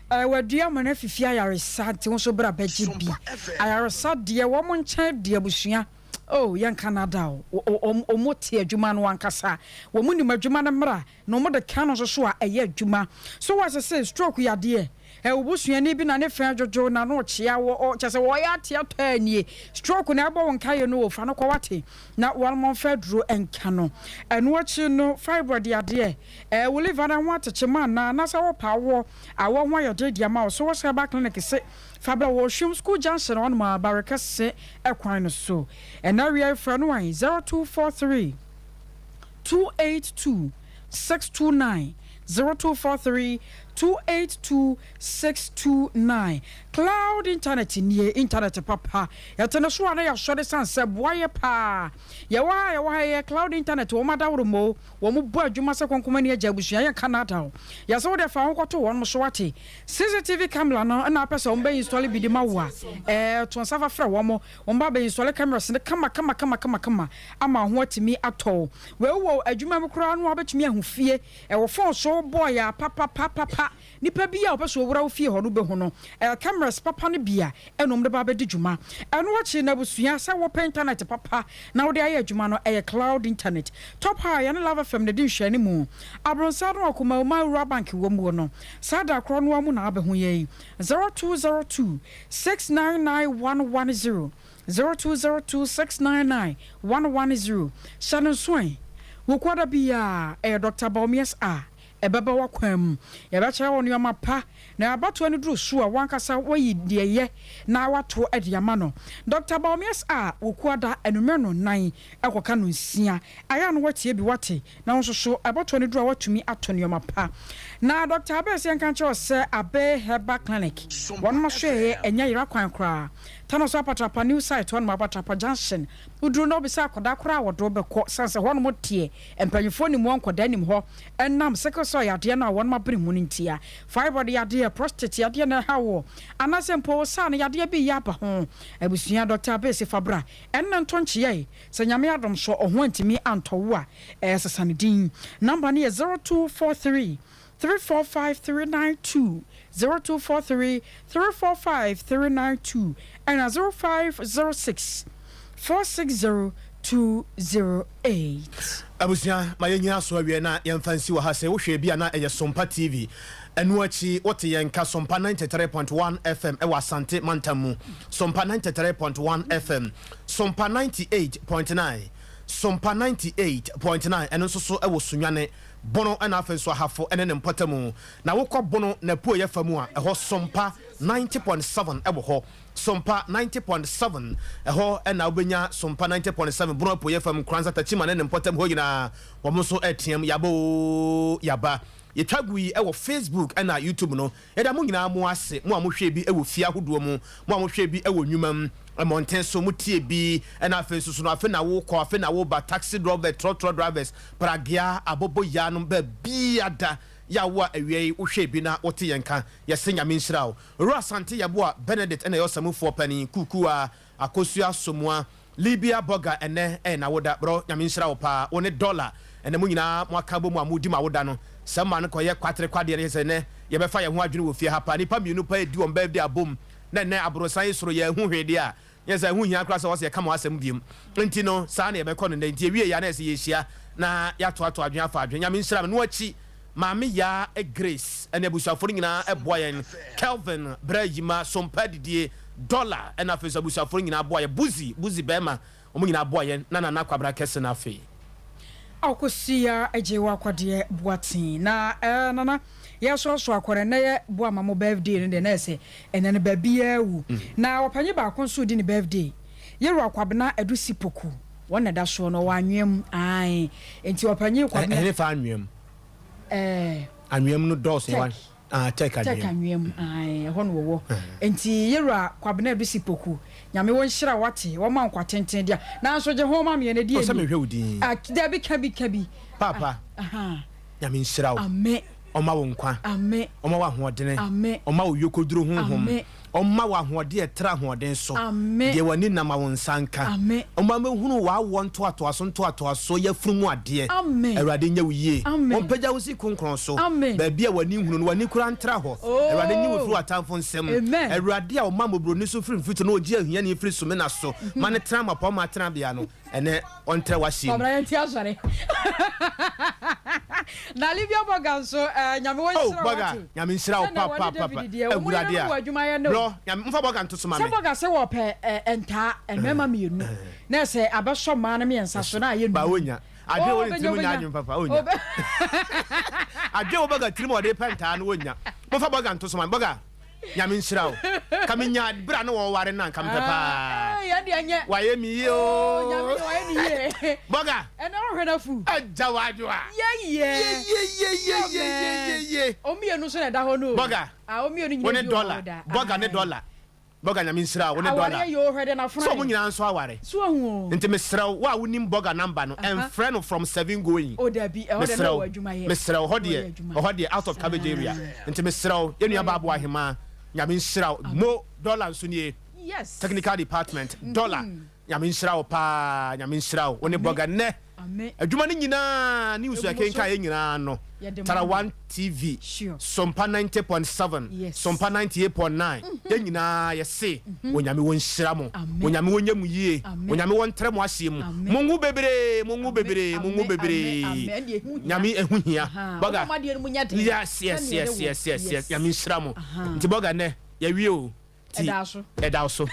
Wadua ama no afifi ayaresa nti wo nso bra bɛgye bi. Ayaresa deɛ wɔn nkyɛn deɛ abusua oh yɛnka nada o wɔn te adwuma no ankasa wɔn nim adwuma no mmra na wɔn de ka no nso so a ɛyɛ adwuma. So wɔasese stroke yadeɛ ɛ wo busuani bi na ne fɛn dwodwo na no kyea wɔ ɔ kyɛ sɛ wɔyɛ ate atɔ anie stroke na ɛbɔ wo nkaeɛ no o fa no kɔ wate na wɔn mfa aduro nka no. Ɛno akyi no fibroid yadeɛ Ɛɛ wo liver no ho atekye mu anaa? Anaasɛ wopɛ awoɔ? Awoɔ ho ayɛ den de ama wo? So wɔ Herbal Clinic se fa bra wɔ Ohwim School Junction hɔnom a Barekɛse kwan no so. Ɛnnɛ awia yi frɛ no ɛ 0243 282 629, 0243 282 629. Cloud internet nie, internet papa. Yɛte no so a na yɛasɔre sane sɛ ɛboa yɛ paa. Yɛwɔ ha a yɛwɔ ha yi ɛyɛ cloud internet wɔn adaworo mo. Wɔn bɔ adwuma sɛ kɔnkɔn ani agya abusua yɛ nka nada o. Yɛ sɛ wode fa ho kɔto wɔn so wate. CCTV camera no na apɛ sɛ wɔn bɛ install bi de ma wo a, ɛɛ to nsa fa frɛ wɔn. Wɔn ba bɛ install cameras no kama kama kama kama kama ama wo ho atumi atɔ wo. Wei wɔ adwuma mu koraa no a wobɛtumi ahu fie. Ɛwɔ phone so wobɔ yɛ a papapapapa. Nipa bi a ɔpɛ sɛ ɔwura wo fie hɔ no bɛhu no. Ɛyɛ cameras papa no bi a ɛna wɔde ba abɛdi dwuma. Ɛno akyi no abusua, sɛ wopɛ internet papa na wode ayɛ adwuma no, ɛyɛ cloud internet. Top High, yɛne Love FM na ɛdi nhwɛanimu. Abronsan no a Kumauma Rural Bank wɔ muo no, saa da korɔ no ara mu na wabɛhu yɛn. 0202 699 110, 0202 699 110. Hyɛ no nso ɛ, Wukuada biara, ɛyɛ Dɔkta Bawumia's a Ɛbɛba w'akwan mu. Yɛbɛkyerɛ wo nneɛma pa, na abatoɔ no duru so a, w'ankasa woayi deɛ ɛyɛ na woato de ama no. Dɔkta Bawumias a Wukuada anwummerɛ nnɔnnan kɔka nnɔnsia. Ayɛ a na woatie bi, woate? Na wo nso so, abatoɔ no duru a, woatumi ato nneɛma pa. Na Dɔkta Abel sɛ yɛnka nkyerɛ wo sɛ Abe Herbal Clinic, wɔnom asoɛeɛ ɛnyɛ yera kwan koraa. Tano so Apatrapa New Site hɔnom, Apatrapa Junction, woduru na wobisa akwadaa koraa a wɔde wo bɛkɔ, sane sɛ hɔnom teɛ. Mpanyimfoɔ nim wɔn nkwadaa nim hɔ ɛnam sickle cell yadeɛ no a wɔnom abene mu no ntia. Fibroid yadeɛ, prostate yadeɛ na ɛha woɔ anaasɛ mpo wo saa no yadeɛ bi reyɛ aba ho. Abusua Doctor Abese fa bra ɛnnɛ nto nkyeɛe sɛ Nyame adom so ɔho antumi antɔ wo a ɛɛ sesa ne din. Number no yɛ 0243 345 392, 0243 345 392 ɛna 0506 460 208. Abusua, ma yɛnyina so awie na yɛmfa nsi wɔ ha sɛ wohwɛ bi a na ɛyɛ Sompa TV. Ɛno akyi wote yɛn nka Sompa 93.1 FM ɛwɔ Asante mantam mu, Sompa 93.1 FM, Sompa 98.9, Sompa 98.9 ɛno nso so ɛwɔ Sunyani, Bono ɛna afei nso Ahafo ɛne ne mpɔtamu. Na wokɔ Bono n'apueeɛ fa mu a, ɛhɔ Sompa. 90.7 wɔ hɔ. Sompa 90.7, ɛhɔ na wobɛnya Sompa 90.7, Bono Apueeɛ Fam, Nkoranza, Techiman ne ne mpɔtam hɔ nyinaa, wɔn nso reteam, Yaba oo, yaba. Yɛtwa gu yi wɔ Facebook na YouTube no. Yɛda mo nyinaa mo ase, mo a mohwɛɛ bi wɔ fie ahodoɔ mu, mo a mohwɛɛ bi wɔ nnwuma mu, mmɔnten so, motiee bi, ɛna afei nso so no, afe na wokɔ, afe na woba, taxi drɔvɛs, trɔtrɔ drivers, pragea, aboboyaa nom, baabiara yɛ a wo a awia yi wohwɛɛ bi na wote yɛn nka, yɛse Nyame nhyira wo. Owura Asante Yeboah Benedict na ɛyɛ ɔsamufoɔ panin, Kuukuu Akosua Somoa, Libya Burger ɛnɛ ɛyɛ nawoda brɔ Nyame nhyira wo paa wo ne Dollar ɛnɛ mo nyinaa mo aka abɔ mu a mo di mawoda no sɛ mma no kɔyɛ kwatere kwadeɛ no kyɛsɛ ɛnɛ yɛbɛfa yɛn ho adwene wɔ fie ha paa nipa mienu paa ɛdi wɔn birthday abom na ɛnɛ aborosan yi soro yɛanhu hwee deɛ a nyɛ sɛ ɛho hia koraa sɛ wɔsɛ yɛka mo asɛm biom nti no saa na yɛbɛkɔ no nnɛ nti yɛwie yɛ a na ɛsɛ yɛhyia na yɛatoatoa adwene afa adwene Nyame nhyira me no akyi Maame Yaa Grace ɛne abusuafoɔ no nyinaa ɛboa yɛn Kelvin Brɛ Yima Sompa Didie Dollar ɛna afei nso abusuafoɔ no nyinaa boa yɛn Buzi Buzi bɛɛma wɔn nyinaa boa yɛn na Nana Kwabena Kɛse no afei. Akosua gye wakwadeɛ Boateng na eh Nana yɛsoasoa akɔ no ɛnɛ yɛ boa ma mo birthday no deɛ na ɛsɛ ɛnɛ no baabiaa wu na ɔpanyin baako nso redi ne birthday Yɛwura Kwabena Adusi Poku wɔn na ɛda soɔ no ɔwɔ anwea mu ae nti ɔpanyin Kwabena. Ɛhe fa anwea mu? Ɛɛ. Anwea mu no dɔɔso wa. Ah, Tech anwea mu. Tech anwea mu, ae, ɛhɔ na wɔwɔ. Nti yɛwura Kwabena Adusi Poku, Nyame wɔ nhyira wo wate, wɔma wo nkwa tenten dea. Nanso gye ho ma me ɛnɛ di ɛni. Ɔsɛ mehwɛ wo din. Ah, dabi ka bi ka bi. Paapa. Aha. Nyame nhyira wo. Ame. Ɔma wo nkwa. Ame. Ɔma wo ahoɔdene. Ame. Ɔma wo yokoduro honhom. Ame. Ɔmma wo ahoɔden a ɛtra ahoɔden so. Amen. Deɛ w'ani nna ma wo nsa nka. Amen. Ɔmma mɛhunu w'awoɔ ntoatoaso ntoatoasoɔ yafunu mu adeɛ. Amen. Awurade nyɛ wo yie. Amen. Ɔmpagya wo nsi kronkron so. Amen. Baabi a w'ani nhunu no, w'ani koraa ntra hɔ. Oh. Awurade nyi wo mfiri w'atamfo nsam. Amen. Awurade a ɔma mmɔborɔni so firi mfuturo na ɔgye ahiani firi sumina so ma no tena mmapɔmma tenabea no, Ɛnɛ ɔntrɛ w'aseɛ mu. Kwabena yɛnte asɔre. Na Libya Bɔga nso eh, Nyame wɔ Oh nhyira wo Bɔga, wate. Nyame nhyira wo Sɛ nɛ pa wɔne pa pa pa. David deɛ, wɔn Awurade yerenom a. wɔ adwuma yɛ nɛ o. Brɔ, Nyame, mfa Bɔga nto so ma Sɛ me. Bɔga sɛ wɔpɛ eh, ntaa, mmarima mmienu, na sɛ abɛsɔ mmaa no mmiɛnsa so na ayɛ Ba num. onya. Adwene Oh, wɔ ne obenya, tirim nya obenya. adwene papa, onya. Obe. Adwene wɔ Bɔga tirim a ɔde pɛ ntaa no, onya. Momfa Bɔga nto so ma me. Bɔga. Nyame nhyira wo. Ka me nya bere a na wɔware no a nka mepɛ paa. Wayɛ me yie oo. Bɔga. Ɛnɛ wohwɛ no afu. Agya wadwoa. Yɛyɛ. Yeyeyeyeyeye. Ɔmmienu nso na ɛda hɔ no o. Bɔga. Ɔmmienu Wo ne nyina bi wɔ dɔla. hɔ da. Bɔga ne dɔla. Bɔga Nyame nhyira wo ne dɔla. Awareɛ yɛ o hwɛ deɛ n'afono Sɛ ayɛ. ɔmo nyinaa nso aware. So wahu o. Nti mesrɛ wo, wo a wonim Bɔga number no, ɛnfrɛ no from 7 going. O dabi, ɛhɔ deɛ na Mesrɛ wo, ɔwɔ adwuma yɛ. mesrɛ wo, ɛhɔ Na deɛ, ɔyɛ adwuma. ɛhɔ deɛ out of coverage area. Nti mesrɛ wo, yɛn nua baa Boahemaa, Nyame nhyira wo. Mo dɔla nso nie. Yes. Technical department, dɔla, Nyame nhyira wo paa, Nyame nhyira wo, wo ne Bɔga nnɛ. Adwuma no nyinaa, news a yɛkenkan yɛ nyinaa no, Tarawan TV, Sompa 90.7, Sompa 98.9, yɛn nyinaa yɛse Onyame wɔnhyira mo, Onyame wɔnyɛ mo yie, Onyame wɔntrɛ mo aseɛ mu, monwo bebree, monwo bebree, monwo bebree, Nyame ɛho hia. Bɔga, yes, yes, yes, yes, yes, yes, Nyame nhyira mo. Nti Bɔga nnɛ, yɛwie o. Ti, Ɛda so. Ɛda so.